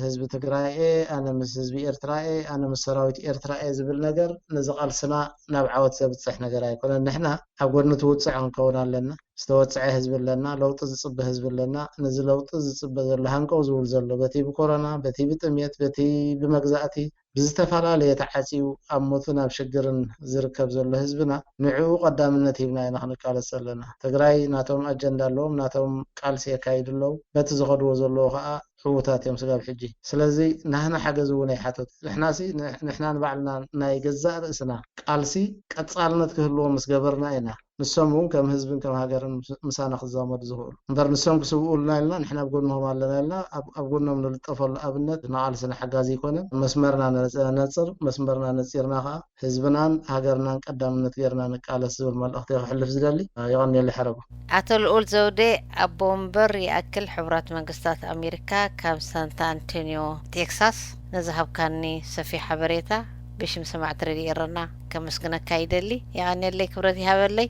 ህዝቢ ትግራይ እየ፣ ኣነ ምስ ህዝቢ ኤርትራ እየ፣ ኣነ ምስ ሰራዊት ኤርትራ እየ ዝብል ነገር ነዚ ቃልስና ናብ ዓወት ዘብጽሕ ነገር ኣይኮነን። ንሕና ኣብ ጎድኒ ትውጽዕ ክንከውን ኣለና። ዝተወጽዐ ህዝቢ ኣለና፣ ለውጢ ዝጽበ ህዝቢ ኣለና። ነዚ ለውጢ ዝጽበ ዘሎ ሃንቀው ዝብል ዘሎ በቲ ብኮሮና፣ በቲ ብጥሜት፣ በቲ ብመግዛእቲ ብዝተፈላለየ ተዓጽዩ ኣብ ሞትን ኣብ ሽግርን ዝርከብ ዘሎ ህዝብና ንዕኡ ቀዳምነት ሂብና ኢና ክንቃለስ ዘለና። ትግራይ ናቶም ኣጀንዳ ኣለዎም፣ ናቶም ቃልሲ የካይዱ ኣለዉ። በቲ ዝኸድዎ ዘለዉ ኸኣ ዕዉታት እዮም ስጋብ ሕጂ። ስለዚ ናህና ሓገዝ እውን ኣይሓተቱ። ንሕናሲ ን-፣ ንሕና ንባዕልና ናይ ገዛእ ርእስና ቃልሲ ቀጻልነት ክህልዎ ምስ ገበርና ኢና ንሶም እውን ከም ህዝብን ከም ሃገርን ምስ-፣ ምሳና ክዛመዱ ዝኽእሉ። እምበር ንሶም ክስውኡልና ኢልና ንሕና ኣብ ጎንኹም ኣለና ኢልና ኣብ፣ ኣብ ጎኖም ንልጠፈሉ ኣብነት ንቓልስና ሓጋዚ ኣይኮነን። መስመርና ነጽ-፣ ነጽር፣ መስመርና ነጺርና ኸኣ ህዝብናን ሃገርናን ቀዳምነት ጌርና ንቃለስ ዝብል መልእኽቲ ከሕልፍ ዝደሊ። የቐንየለይ ሓረጉ። ኣቶ ልኡል ዘውዴ፣ ኣቦ ወንበር ይኣክል ሕቡራት መንግስታት ኣሜሪካ ካብ ሳንታ ኣንቶኒዮ ቴክሳስ፣ ንዝሃብካኒ ሰፊሕ ሓበሬታ ብሽም ሰማዕቲ ሬድዮ ኤረና ከመስግነካ ይደሊ። የቐንየለይ፣ ክብረት ይሃበለይ።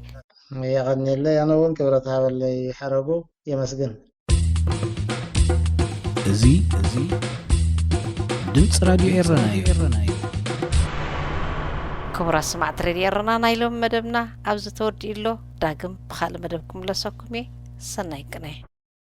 የቐንየለይ፣ ኣነ እውን ክብረት ሃበለይ ሓረጉ። የመስግን። እዚ፣ እዚ ድምፂ ራድዮ ኤረና እዩ። ክቡራት ሰማዕቲ ሬድዮ ኤረና፣ ናይ ሎሚ መደብና ኣብዚ ተወዲኡ ኣሎ። ዳግም ብኻልእ መደብ ክምለሰኩም እየ። ሰናይ ቅነ።